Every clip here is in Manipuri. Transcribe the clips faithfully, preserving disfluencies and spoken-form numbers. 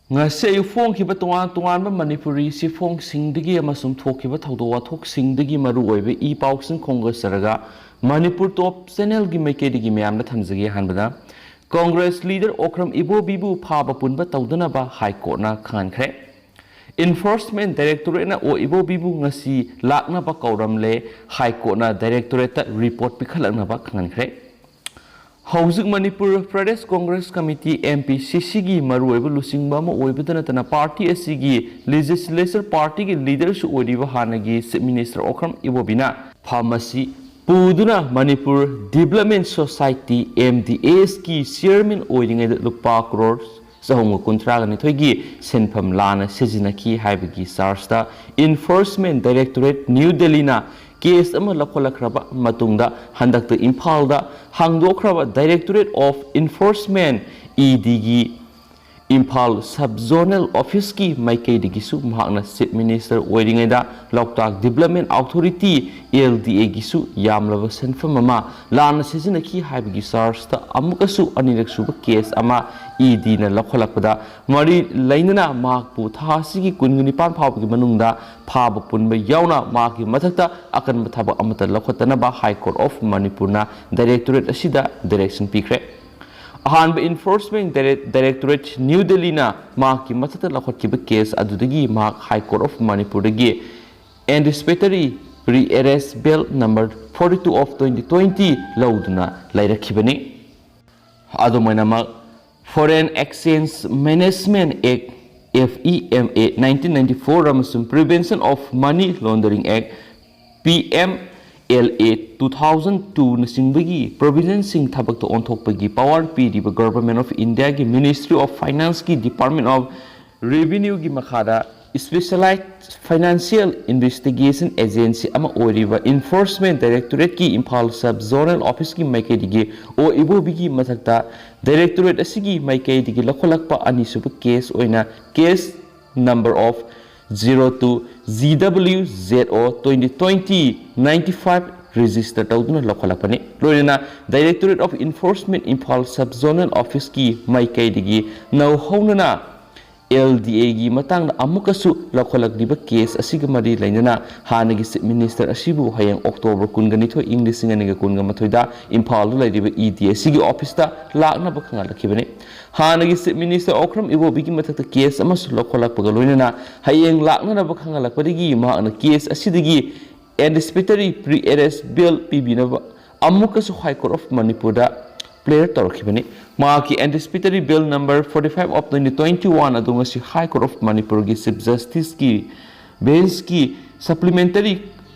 ꯉꯁꯤ ꯑꯌꯨꯛ ꯐꯣꯡꯈꯤꯕ ꯇꯣꯉꯥꯟ ꯇꯣꯉꯥꯟꯕ ꯃꯅꯤꯄꯨꯔꯤ ꯆꯦꯐꯣꯡꯁꯤꯡꯗꯒꯤ ꯑꯃꯁꯨꯡ ꯊꯣꯛꯈꯤꯕ ꯊꯧꯗꯣꯛ ꯋꯥꯊꯣꯛꯁꯤꯡꯗꯒꯤ ꯃꯔꯨꯑꯣꯏꯕ ꯏ ꯄꯥꯎꯁꯤꯡ ꯈꯣꯝꯒꯠꯆꯔꯒ, ꯃꯅꯤꯄꯨꯔ ꯇꯣꯞ ꯆꯦꯅꯦꯜꯒꯤ ꯃꯥꯏꯀꯩꯗꯒꯤ ꯃꯌꯥꯝꯗ ꯊꯝꯖꯒꯦ꯫ ꯑꯍꯥꯟꯕꯗ, ꯀꯣꯡꯒ꯭ꯔꯦꯁ ꯂꯤꯗꯔ ꯑꯣꯀ꯭ꯔꯝ ꯏꯕꯣꯕꯤꯕꯨ ꯐꯥꯕ ꯄꯨꯟꯕ ꯇꯧꯗꯅꯕ ꯍꯥꯏ ꯀꯣꯔꯠꯅ ꯈꯪꯍꯟꯈ꯭ꯔꯦ꯫ ꯏꯟꯐꯣꯔꯁꯃꯦꯟ ꯗꯥꯏꯔꯦꯛꯇꯣꯔꯦꯠꯅ ꯑꯣ ꯏꯕꯣꯕꯤꯕꯨ ꯉꯁꯤ ꯂꯥꯛꯅꯕ ꯀꯧꯔꯝꯂꯦ꯫ ꯍꯥꯏ ꯀꯣꯔꯠꯅ ꯗꯥꯏꯔꯦꯛꯇꯣꯔꯦꯠꯇ ꯔꯤꯄꯣꯔꯠ ꯄꯤꯈꯠꯂꯛꯅꯕ ꯈꯪꯍꯟꯈ꯭ꯔꯦ꯫ ꯍꯧꯖꯤꯛ Manipur Pradesh Congress committee, M P ꯁꯤ ꯁꯤꯒꯤ ꯃꯔꯨꯑꯣꯏꯕ ꯂꯨꯆꯤꯡꯕ ꯑꯃ ꯑꯣꯏꯕꯇ ꯅꯠꯇꯅ, ꯄꯥꯔꯇꯤ ꯑꯁꯤꯒꯤ ꯂꯦꯖꯤꯁꯂꯦꯆꯔ ꯄꯥꯔꯇꯤꯒꯤ ꯂꯤꯗꯔꯁꯨ ꯑꯣꯏꯔꯤꯕ ꯍꯥꯟꯅꯒꯤ ꯆꯤꯐ ꯃꯤꯅꯤꯁꯇꯔ ꯑꯣꯀ꯭ꯔꯝ ꯏꯕꯣꯕꯤꯅ ꯐꯥꯔꯃꯥꯁꯤ ꯄꯨꯗꯨꯅ Manipur development society, M D ꯑꯦꯁꯀꯤ ꯆꯤꯌꯔꯃꯦꯟ ꯑꯣꯏꯔꯤꯉꯩꯗ ꯂꯨꯄꯥ ꯀ꯭ꯔꯣꯔ ꯆꯍꯨꯝꯒ ꯀꯨꯟꯊ꯭ꯔꯥꯒ ꯅꯤꯊꯣꯏꯒꯤ ꯁꯦꯟꯐꯝ ꯂꯥꯟꯅ ꯁꯤꯖꯤꯟꯅꯈꯤ ꯍꯥꯏꯕꯒꯤ ꯆꯥꯔꯖꯇ ꯏꯟꯐꯣꯔꯁꯃꯦꯟ ꯗꯥꯏꯔꯦꯛꯇꯣꯔꯦꯠ ꯅ꯭ꯌꯨ ꯗꯦꯜꯂꯤꯅ ꯀꯦꯁ ꯑꯃ ꯂꯧꯈꯠꯂꯛꯈ꯭ꯔꯕ ꯃꯇꯨꯡꯗ, ꯍꯟꯗꯛꯇ ꯏꯝꯐꯥꯜꯗ ꯍꯥꯡꯗꯣꯛꯈ꯭ꯔꯕ ꯗꯥꯏꯔꯦꯛꯇꯣꯔꯦꯠ ꯑꯣꯐ ꯏꯟꯐꯣꯔꯁꯃꯦꯟ, ꯏ ꯗꯤꯒꯤ ꯏꯝꯐꯥꯜ ꯁꯕ ꯖꯣꯅꯦꯜ ꯑꯣꯐꯤꯁꯀꯤ ꯃꯥꯏꯀꯩꯗꯒꯤꯁꯨ ꯃꯍꯥꯛꯅ ꯆꯤꯐ ꯃꯤꯅꯤꯁꯇꯔ ꯑꯣꯏꯔꯤꯉꯩꯗ Loktak development authority, L D ꯑꯦꯒꯤꯁꯨ ꯌꯥꯝꯂꯕ ꯁꯦꯟꯐꯝ ꯑꯃ ꯂꯥꯟꯅ ꯁꯤꯖꯤꯟꯅꯈꯤ ꯍꯥꯏꯕꯒꯤ ꯆꯥꯔꯖꯇ ꯑꯃꯨꯛꯀꯁꯨ ꯑꯅꯤꯔꯛ ꯁꯨꯕ ꯀꯦꯁ ꯑꯃ ꯏ ꯗꯤꯅ ꯂꯧꯈꯠꯂꯛꯄꯗ, ꯃꯔꯤ ꯂꯩꯅꯅ ꯃꯍꯥꯛꯄꯨ ꯊꯥ ꯑꯁꯤꯒꯤ ꯀꯨꯟꯅꯤꯄꯥꯟ ꯐꯥꯎꯕꯒꯤ ꯃꯅꯨꯡꯗ ꯐꯥꯕ ꯄꯨꯟꯕ ꯌꯥꯎꯅ ꯃꯍꯥꯛꯀꯤ ꯃꯊꯛꯇ ꯑꯀꯟꯕ ꯊꯕꯛ ꯑꯃꯠꯇ ꯂꯧꯈꯠꯇꯅꯕ ꯍꯥꯏ ꯀꯣꯔꯠ ꯑꯣꯐ ꯃꯅꯤꯄꯨꯔꯅ ꯗꯥꯏꯔꯦꯛꯇꯣꯔꯦꯠ ꯑꯁꯤꯗ ꯗꯥꯏꯔꯦꯛꯁꯟ ꯄꯤꯈ꯭ꯔꯦ꯫ ꯑꯍꯥꯟꯕ, ꯏꯟꯐꯣꯔꯁꯃꯦꯟ ꯗꯥꯏꯔꯦꯛ-, ꯗꯥꯏꯔꯦꯛꯇꯣꯔꯦꯠ ꯅ꯭ꯌꯨ ꯗꯦꯜꯂꯤꯅ ꯃꯍꯥꯛꯀꯤ ꯃꯊꯛꯇ ꯂꯧꯈꯠꯈꯤꯕ ꯀꯦꯁ ꯑꯗꯨꯗꯒꯤ ꯃꯍꯥꯛ ꯍꯥꯏ ꯀꯣꯔꯠ ꯑꯣꯐ ꯃꯅꯤꯄꯨꯔꯗꯒꯤ anticipatory rearrest bail number forty two of twenty twenty ꯂꯧꯗꯨꯅ ꯂꯩꯔꯛꯈꯤꯕꯅꯤ꯫ ꯑꯗꯨꯃꯥꯏꯅꯃꯛ, Foreign Exchange Management Act, F E M A, nineteen ninety four ꯑꯃꯁꯨꯡ Prevention of Money Laundering Act, P M L A, two thousand two ꯅꯆꯤꯡꯕꯒꯤ ꯄ꯭ꯔꯣꯚꯤꯖꯟꯁꯤꯡ ꯊꯕꯛꯇ ꯑꯣꯟꯊꯣꯛꯄꯒꯤ ꯄꯋꯥꯔ ꯄꯤꯔꯤꯕ ꯒꯚꯔꯟꯃꯦꯟꯠ ꯑꯣꯐ ꯏꯟꯗꯤꯌꯥꯒꯤ ꯃꯤꯅꯤꯁꯇ꯭ꯔꯤ ꯑꯣꯐ ꯐꯥꯏꯅꯥꯟꯁꯀꯤ ꯗꯤꯄꯥꯔꯠꯃꯦꯟꯠ ꯑꯣꯐ ꯔꯦꯚꯤꯅ꯭ꯌꯨꯒꯤ ꯃꯈꯥꯗ ꯁ꯭ꯄꯦꯁꯤꯌꯦꯂꯥꯏꯖ ꯐꯥꯏꯅꯥꯟꯁꯤꯌꯦꯜ ꯏꯟꯚꯦꯁꯇꯤꯒꯦꯁꯟ ꯑꯦꯖꯦꯟꯁꯤ ꯑꯃ ꯑꯣꯏꯔꯤꯕ ꯏꯟꯐꯣꯔꯁꯃꯦꯟꯠ ꯗꯥꯏꯔꯦꯛꯇꯣꯔꯦꯠꯀꯤ ꯏꯝꯐꯥꯜ ꯁꯕ ꯖꯣꯅꯦꯜ ꯑꯣꯐꯤꯁꯀꯤ ꯃꯥꯏꯀꯩꯗꯒꯤ ꯑꯣ ꯏꯕꯣꯕꯤꯒꯤ ꯃꯊꯛꯇ ꯗꯥꯏꯔꯦꯛꯇꯣꯔꯦꯠ ꯑꯁꯤꯒꯤ ꯃꯥꯏꯀꯩꯗꯒꯤ ꯂꯧꯈꯠꯂꯛꯄ ꯑꯅꯤꯁꯨꯕ ꯀꯦꯁ ꯑꯣꯏꯅ case number of zero two G W Z O twenty twenty ninety five register ꯇꯧꯗꯨꯅ ꯂꯧꯈꯠꯂꯛꯄꯅꯤ꯫ ꯂꯣꯏꯅꯅ Directorate of Enforcement Imphal sub zonal ꯑꯣꯐꯤꯁꯀꯤ ꯃꯥꯏꯀꯩꯗꯒꯤ ꯅꯧꯍꯧꯅꯅ ꯑꯦꯜ ꯗꯤ ꯑꯦꯒꯤ ꯃꯇꯥꯡꯗ ꯑꯃꯨꯛꯀꯁꯨ ꯂꯧꯈꯠꯂꯛꯂꯤꯕ ꯀꯦꯁ ꯑꯁꯤꯒ ꯃꯔꯤ ꯂꯩꯅꯅ ꯍꯥꯟꯅꯒꯤ ꯆꯤꯐ ꯃꯤꯅꯤꯁꯇꯔ ꯑꯁꯤꯕꯨ ꯍꯌꯦꯡ ꯑꯣꯛꯇꯣꯕꯔ ꯀꯨꯟꯒ ꯅꯤꯊꯣꯏ, ꯏꯪ ꯂꯤꯁꯤꯡ ꯑꯅꯤꯒ ꯀꯨꯟꯒ ꯃꯥꯊꯣꯏꯗ ꯏꯝꯐꯥꯜꯗ ꯂꯩꯔꯤꯕ ꯏ ꯗꯤ ꯑꯦꯁꯤꯒꯤ ꯑꯣꯐꯤꯁꯇ ꯂꯥꯛꯅꯕ ꯈꯪꯍꯜꯂꯛꯈꯤꯕꯅꯤ꯫ ꯍꯥꯟꯅꯒꯤ ꯆꯤꯐ ꯃꯤꯅꯤꯁꯇꯔ ꯑꯣꯀ꯭ꯔꯝ ꯏꯕꯣꯕꯤꯒꯤ ꯃꯊꯛꯇ ꯀꯦꯁ ꯑꯃꯁꯨ ꯂꯧꯈꯠꯂꯛꯄꯒ ꯂꯣꯏꯅꯅ ꯍꯌꯦꯡ ꯂꯥꯛꯅꯅꯕ ꯈꯪꯍꯜꯂꯛꯄꯗꯒꯤ ꯃꯍꯥꯛꯅ ꯀꯦꯁ ꯑꯁꯤꯗꯒꯤ ꯑꯦꯟꯇꯤꯁꯤꯄꯦꯇꯔꯤ ꯄ꯭ꯔꯤ ꯑꯦꯔꯦꯁ ꯕꯦꯜ ꯄꯤꯕꯤꯅꯕ ꯑꯃꯨꯛꯀꯁꯨ ꯍꯥꯏ ꯀꯣꯔꯠ ꯑꯣꯐ ꯃꯅꯤꯄꯨꯔꯗ ꯄ꯭ꯔꯦꯌꯔ ꯇꯧꯔꯛꯈꯤꯕꯅꯤ꯫ ꯃꯍꯥꯛꯀꯤ anticipatory bail number forty five of twenty twenty one ꯑꯗꯨ ꯉꯁꯤ ꯍꯥꯏ ꯀꯣꯔꯠ ꯑꯣꯐ ꯃꯅꯤꯄꯨꯔꯒꯤ ꯆꯤꯐ ꯖꯁꯇꯤꯁꯀꯤ ꯕꯦꯟꯁꯀꯤ ꯁꯄ꯭ꯂꯤꯃꯦꯟꯇꯔꯤ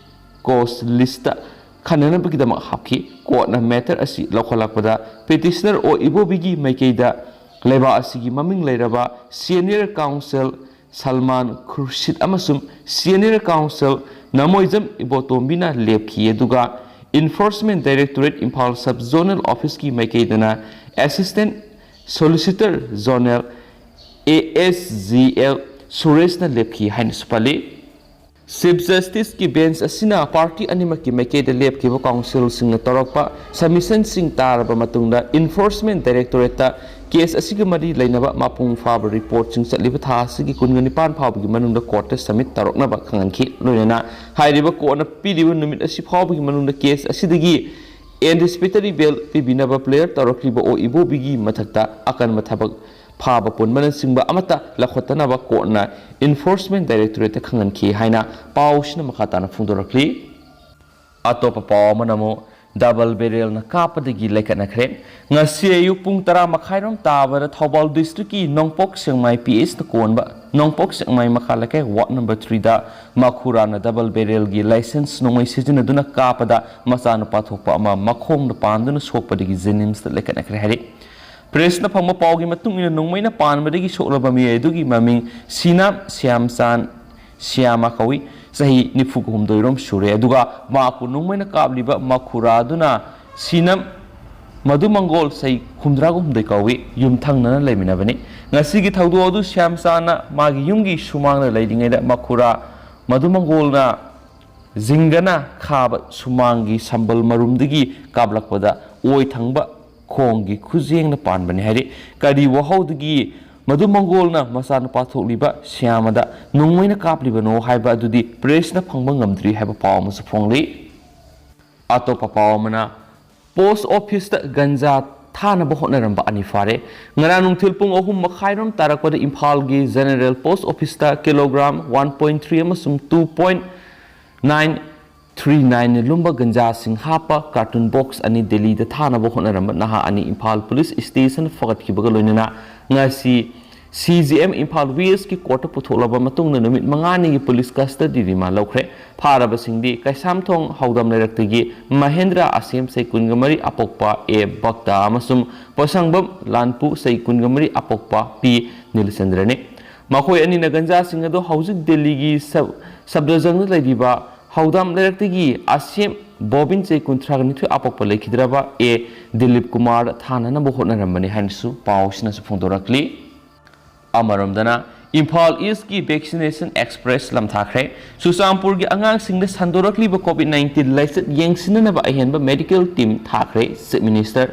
ꯀꯣꯁ ꯂꯤꯁꯇ ꯈꯟꯅꯅꯕꯒꯤꯗꯃꯛ ꯍꯥꯞꯈꯤ꯫ ꯀꯣꯔꯠꯅ ꯃꯦꯇꯔ ꯑꯁꯤ ꯂꯧꯈꯠꯂꯛꯄꯗ ꯄꯤꯇꯤꯁꯅꯔ ꯑꯣ ꯏꯕꯣꯕꯤꯒꯤ ꯃꯥꯏꯀꯩꯗ ꯂꯩꯕꯥꯛ ꯑꯁꯤꯒꯤ ꯃꯃꯤꯡ ꯂꯩꯔꯕ ꯁꯦꯅꯤꯌꯔ ꯀꯥꯎꯟꯁꯤꯜ ꯁꯜꯃꯥꯟ ꯈꯨꯔꯁꯤꯗ ꯑꯃꯁꯨꯡ ꯁꯦꯅꯤꯌꯔ ꯀꯥꯎꯟꯁꯤꯜ ꯅꯃꯣꯏꯖꯝ ꯏꯕꯣꯇꯣꯝꯕꯤꯅ ꯂꯦꯞꯈꯤ, ꯑꯗꯨꯒ enforcement directorate Imphal sub zonal ꯑꯣꯐꯤꯁꯀꯤ ꯃꯥꯏꯀꯩꯗꯅ assistant solicitor general A S G L ꯁꯨꯔꯦꯁꯅ ꯂꯦꯞꯈꯤ ꯍꯥꯏꯅꯁꯨ ꯄꯜꯂꯤ꯫ ꯆꯤꯐ ꯖꯁꯇꯤꯁꯀꯤ ꯕꯦꯟꯆ ꯑꯁꯤꯅ ꯄꯥꯔꯇꯤ ꯑꯅꯤꯃꯛꯀꯤ ꯃꯥꯏꯀꯩꯗ ꯂꯦꯞꯈꯤꯕ ꯀꯥꯎꯟꯁꯤꯜꯁꯤꯡꯅ ꯇꯧꯔꯛꯄ ꯁꯕꯃꯤꯁꯟꯁꯤꯡ ꯇꯥꯔꯕ ꯃꯇꯨꯡꯗ ꯏꯟꯐꯣꯔꯁꯃꯦꯟ ꯗꯥꯏꯔꯦꯛꯇꯣꯔꯦꯠꯇ ꯀꯦꯁ ꯑꯁꯤꯒ ꯃꯔꯤ ꯂꯩꯅꯕ ꯃꯄꯨꯡ ꯐꯥꯕ ꯔꯤꯄꯣꯔꯠꯁꯤꯡ ꯆꯠꯂꯤꯕ ꯊꯥ ꯑꯁꯤꯒꯤ ꯀꯨꯟꯒ ꯅꯤꯄꯥꯟ ꯐꯥꯎꯕꯒꯤ ꯃꯅꯨꯡꯗ ꯀꯣꯔꯠꯇ ꯁꯕꯃꯤꯠ ꯇꯧꯔꯛꯅꯕ ꯈꯪꯍꯟꯈꯤ꯫ ꯂꯣꯏꯅꯅ ꯍꯥꯏꯔꯤꯕ ꯀꯣꯔꯠꯅ ꯄꯤꯔꯤꯕ ꯅꯨꯃꯤꯠ ꯑꯁꯤ ꯐꯥꯎꯕꯒꯤ ꯃꯅꯨꯡꯗ ꯀꯦꯁ ꯑꯁꯤꯗꯒꯤ ꯑꯦꯟꯇꯤꯁꯤꯄꯦꯇꯔꯤ ꯕꯦꯜ ꯄꯤꯕꯤꯅꯕ ꯄ꯭ꯔꯦꯌꯔ ꯇꯧꯔꯛꯂꯤꯕ ꯑꯣ ꯏꯕꯣꯕꯤꯒꯤ ꯃꯊꯛꯇ ꯑꯀꯟꯕ ꯊꯕꯛ ꯐꯥꯕ ꯄꯨꯟꯕꯅꯆꯤꯡꯕ ꯑꯃꯠꯇ ꯂꯧꯈꯠꯇꯅꯕ ꯀꯣꯔꯠꯅ ꯏꯟꯐꯣꯔꯁꯃꯦꯟ ꯗꯥꯏꯔꯦꯛꯇꯣꯔꯦꯠꯇ ꯈꯪꯍꯟꯈꯤ ꯍꯥꯏꯅ ꯄꯥꯎꯁꯤꯅ ꯃꯈꯥ ꯇꯥꯅ ꯐꯣꯡꯗꯣꯔꯛꯂꯤ꯫ ꯑꯇꯣꯞꯄ ꯄꯥꯎ ꯑꯃꯅ ꯑꯃꯨꯛ ꯗꯕꯜ ꯕꯦꯔꯦꯜꯅ ꯀꯥꯞꯄꯗꯒꯤ ꯂꯩꯈꯠꯅꯈ꯭ꯔꯦ꯫ ꯉꯁꯤ ꯑꯌꯨꯛ ꯄꯨꯡ ꯇꯔꯥ ꯃꯈꯥꯏꯔꯣꯝ ꯇꯥꯕꯗ ꯊꯧꯕꯥꯜ ꯗꯤꯁꯇ꯭ꯔꯤꯛꯀꯤ ꯅꯣꯡꯄꯣꯛ ꯁꯦꯛꯃꯥꯏ ꯄꯤ ꯑꯩꯆꯇ ꯀꯣꯟꯕ ꯅꯣꯡꯄꯣꯛ ꯁꯦꯛꯃꯥꯏ ꯃꯈꯥ ꯂꯩꯀꯥꯏ ꯋꯥꯔꯗ ꯅꯝꯕꯔ ꯊ꯭ꯔꯤꯗ ꯃꯈꯨꯔꯥꯅ ꯗꯕꯜ ꯕꯦꯔꯦꯜꯒꯤ ꯂꯥꯏꯁꯦꯟꯁ ꯅꯣꯡꯃꯩ ꯁꯤꯖꯤꯟꯅꯗꯨꯅ ꯀꯥꯞꯄꯗ ꯃꯆꯥꯅꯨꯄꯥ ꯊꯣꯛꯄ ꯑꯃ ꯃꯈꯣꯡꯗ ꯄꯥꯟꯗꯨꯅ ꯁꯣꯛꯄꯗꯒꯤ ꯖꯦꯅꯤꯝꯁꯇ ꯂꯩꯈꯠꯅꯈ꯭ꯔꯦ ꯍꯥꯏꯔꯤ꯫ ꯄ꯭ꯔꯦꯁꯅ ꯐꯪꯕ ꯄꯥꯎꯒꯤ ꯃꯇꯨꯡ ꯏꯟꯅ ꯅꯣꯡꯃꯩꯅ ꯄꯥꯟꯕꯗꯒꯤ ꯁꯣꯛꯂꯕ ꯃꯤꯑꯣꯏ ꯑꯗꯨꯒꯤ ꯃꯃꯤꯡ ꯁꯤꯅꯥꯝ ꯁ꯭ꯌꯥꯝꯆꯥꯟ ꯁ꯭ꯌꯥꯃ ꯀꯧꯏ꯫ ꯆꯍꯤ ꯅꯤꯐꯨꯒ ꯍꯨꯝꯗꯣꯏꯔꯣꯝ ꯁꯨꯔꯦ꯫ ꯑꯗꯨꯒ ꯃꯍꯥꯛꯄꯨ ꯅꯣꯡꯃꯩꯅ ꯀꯥꯞꯂꯤꯕ ꯃꯈꯨꯔꯥ ꯑꯗꯨꯅ ꯁꯤꯅꯥꯝ ꯃꯗꯨ ꯃꯪꯒꯣꯜ ꯆꯍꯤ ꯍꯨꯝꯗ꯭ꯔꯥꯒ ꯍꯨꯝꯗꯣꯏ ꯀꯧꯏ꯫ ꯌꯨꯝꯊꯪꯅꯅ ꯂꯩꯃꯤꯟꯅꯕꯅꯤ꯫ ꯉꯁꯤꯒꯤ ꯊꯧꯗꯣꯛ ꯑꯗꯨ ꯁ꯭ꯌꯥꯝꯆꯥꯟꯅ ꯃꯥꯒꯤ ꯌꯨꯝꯒꯤ ꯁꯨꯃꯥꯡꯗ ꯂꯩꯔꯤꯉꯩꯗ ꯃꯈꯨꯔꯥ ꯃꯗꯨ ꯃꯪꯒꯣꯜꯅ ꯖꯤꯡꯒꯅ ꯈꯥꯕ ꯁꯨꯃꯥꯡꯒꯤ ꯁꯝꯕꯜ ꯃꯔꯨꯝꯗꯒꯤ ꯀꯥꯞꯂꯛꯄꯗ ꯑꯣꯏ ꯊꯪꯕ ꯈꯣꯡꯒꯤ ꯈꯨꯖꯦꯡꯅ ꯄꯥꯟꯕꯅꯤ ꯍꯥꯏꯔꯤ꯫ ꯀꯔꯤ ꯋꯥꯍꯧꯗꯒꯤ ꯃꯗꯨ ꯃꯪꯒꯣꯜꯅ ꯃꯆꯥꯅꯨꯄꯥ ꯊꯣꯛꯂꯤꯕ ꯁ꯭ꯌꯥꯃꯗ ꯅꯣꯡꯃꯩꯅ ꯀꯥꯞꯂꯤꯕꯅꯣ ꯍꯥꯏꯕ ꯑꯗꯨꯗꯤ ꯄ꯭ꯔꯦꯁꯅ ꯐꯪꯕ ꯉꯝꯗ꯭ꯔꯤ ꯍꯥꯏꯕ ꯄꯥꯎ ꯑꯃꯁꯨ ꯐꯣꯡꯂꯤ꯫ ꯑꯇꯣꯞꯄ ꯄꯥꯎ ꯑꯃꯅ, ꯄꯣꯁ ꯑꯣꯐꯤꯁꯇ ꯒꯟꯖꯥ ꯊꯥꯅꯕ ꯍꯣꯠꯅꯔꯝꯕ ꯑꯅꯤ ꯐꯥꯔꯦ꯫ ꯉꯔꯥꯡ ꯅꯨꯡꯊꯤꯜ ꯄꯨꯡ ꯑꯍꯨꯝ ꯃꯈꯥꯏꯔꯣꯝ ꯇꯥꯔꯛꯄꯗ ꯏꯝꯐꯥꯜꯒꯤ ꯖꯦꯅꯔꯦꯜ ꯄꯣꯁ ꯑꯣꯐꯤꯁꯇ ꯀꯤꯂꯣꯒ꯭ꯔꯥꯝ ꯋꯥꯟ ꯄꯣꯏꯟ ꯊ꯭ꯔꯤ ꯑꯃꯁꯨꯡ two point nine three nine ꯂꯨꯝꯕ ꯒꯟꯖꯥꯁꯤꯡ ꯍꯥꯞꯄ ꯀꯥꯔꯇꯨꯟ ꯕꯣꯛꯁ ꯑꯅꯤ ꯗꯦꯜꯂꯤꯗ ꯊꯥꯅꯕ ꯍꯣꯠꯅꯔꯝꯕ ꯅꯍꯥ ꯑꯅꯤ ꯏꯝꯐꯥꯜ ꯄꯨꯂꯤꯁ ꯁ꯭ꯇꯦꯁꯟ ꯐꯒꯠꯈꯤꯕꯒ ꯂꯣꯏꯅꯅ ꯉꯁꯤ ꯁꯤ ꯖꯤ ꯑꯦꯝ ꯏꯝꯐꯥꯜ ꯋꯦꯁꯀꯤ ꯀꯣꯔꯠꯇ ꯄꯨꯊꯣꯛꯂꯕ ꯃꯇꯨꯡꯗ ꯅꯨꯃꯤꯠ ꯃꯉꯥꯅꯤꯒꯤ ꯄꯨꯂꯤꯁ ꯀꯁꯇꯗꯤ ꯔꯤꯃꯥꯟ ꯂꯧꯈ꯭ꯔꯦ꯫ ꯐꯥꯔꯕꯁꯤꯡꯗꯤ ꯀꯩꯁꯥꯝꯊꯣꯡ ꯍꯧꯗꯝ ꯂꯩꯔꯛꯇꯒꯤ ꯃꯍꯦꯟꯗ꯭ꯔ ꯑꯁꯦꯝ ꯆꯍꯤ ꯀꯨꯟꯒ ꯃꯔꯤ ꯑꯄꯣꯛꯄ ꯑꯦ ꯕꯛꯇ ꯑꯃꯁꯨꯡ ꯄꯣꯁꯪꯕꯝ ꯂꯥꯟꯄꯨ ꯆꯍꯤ ꯀꯨꯟꯒ ꯃꯔꯤ ꯑꯄꯣꯛꯄ ꯄꯤ ꯅꯤꯂꯆꯟꯗ꯭ꯔꯅꯤ꯫ ꯃꯈꯣꯏ ꯑꯅꯤꯅ ꯒꯟꯖꯥꯁꯤꯡ ꯑꯗꯨ ꯍꯧꯖꯤꯛ ꯗꯦꯜꯂꯤꯒꯤ ꯁꯕ-, ꯁꯕꯗꯔꯖꯪꯗ ꯂꯩꯔꯤꯕ ꯍꯧꯗꯝ ꯂꯩꯔꯛꯇꯒꯤ ꯑꯁꯦꯝ ꯕꯣꯕꯤꯟ ꯆꯍꯤ ꯀꯨꯟꯊ꯭ꯔꯥꯒ ꯅꯤꯊꯣꯏ ꯑꯄꯣꯛꯄ ꯂꯩꯈꯤꯗ꯭ꯔꯕ ꯑꯦ ꯗꯤꯂꯤꯞ ꯀꯨꯃꯥꯔ ꯊꯥꯅꯅꯕ ꯍꯣꯠꯅꯔꯝꯕꯅꯤ ꯍꯥꯏꯅꯁꯨ ꯄꯥꯎꯁꯤꯅꯁꯨ ꯐꯣꯡꯗꯣꯔꯛꯂꯤ꯫ ꯑꯃꯔꯣꯝꯗꯅ, ꯏꯝꯐꯥꯜ ꯏꯁꯀꯤ ꯚꯦꯛꯁꯤꯅꯦꯁꯟ ꯑꯦꯛꯁꯄ꯭ꯔꯦꯁ ꯂꯝꯊꯥꯈ꯭ꯔꯦ꯫ ꯆꯨꯔꯆꯥꯟꯄꯨꯔꯒꯤ ꯑꯉꯥꯡꯁꯤꯡꯗ ꯁꯟꯗꯣꯔꯛꯂꯤꯕ ꯀꯣꯚꯤꯗ ꯅꯥꯏꯟꯇꯤꯟ ꯂꯥꯏꯆꯠ ꯌꯦꯡꯁꯤꯟꯅꯅꯕ ꯑꯍꯦꯟꯕ ꯃꯦꯗꯤꯀꯦꯜ ꯇꯤꯝ ꯊꯥꯈ꯭ꯔꯦ꯫ ꯆꯤꯐ ꯃꯤꯅꯤꯁꯇꯔ,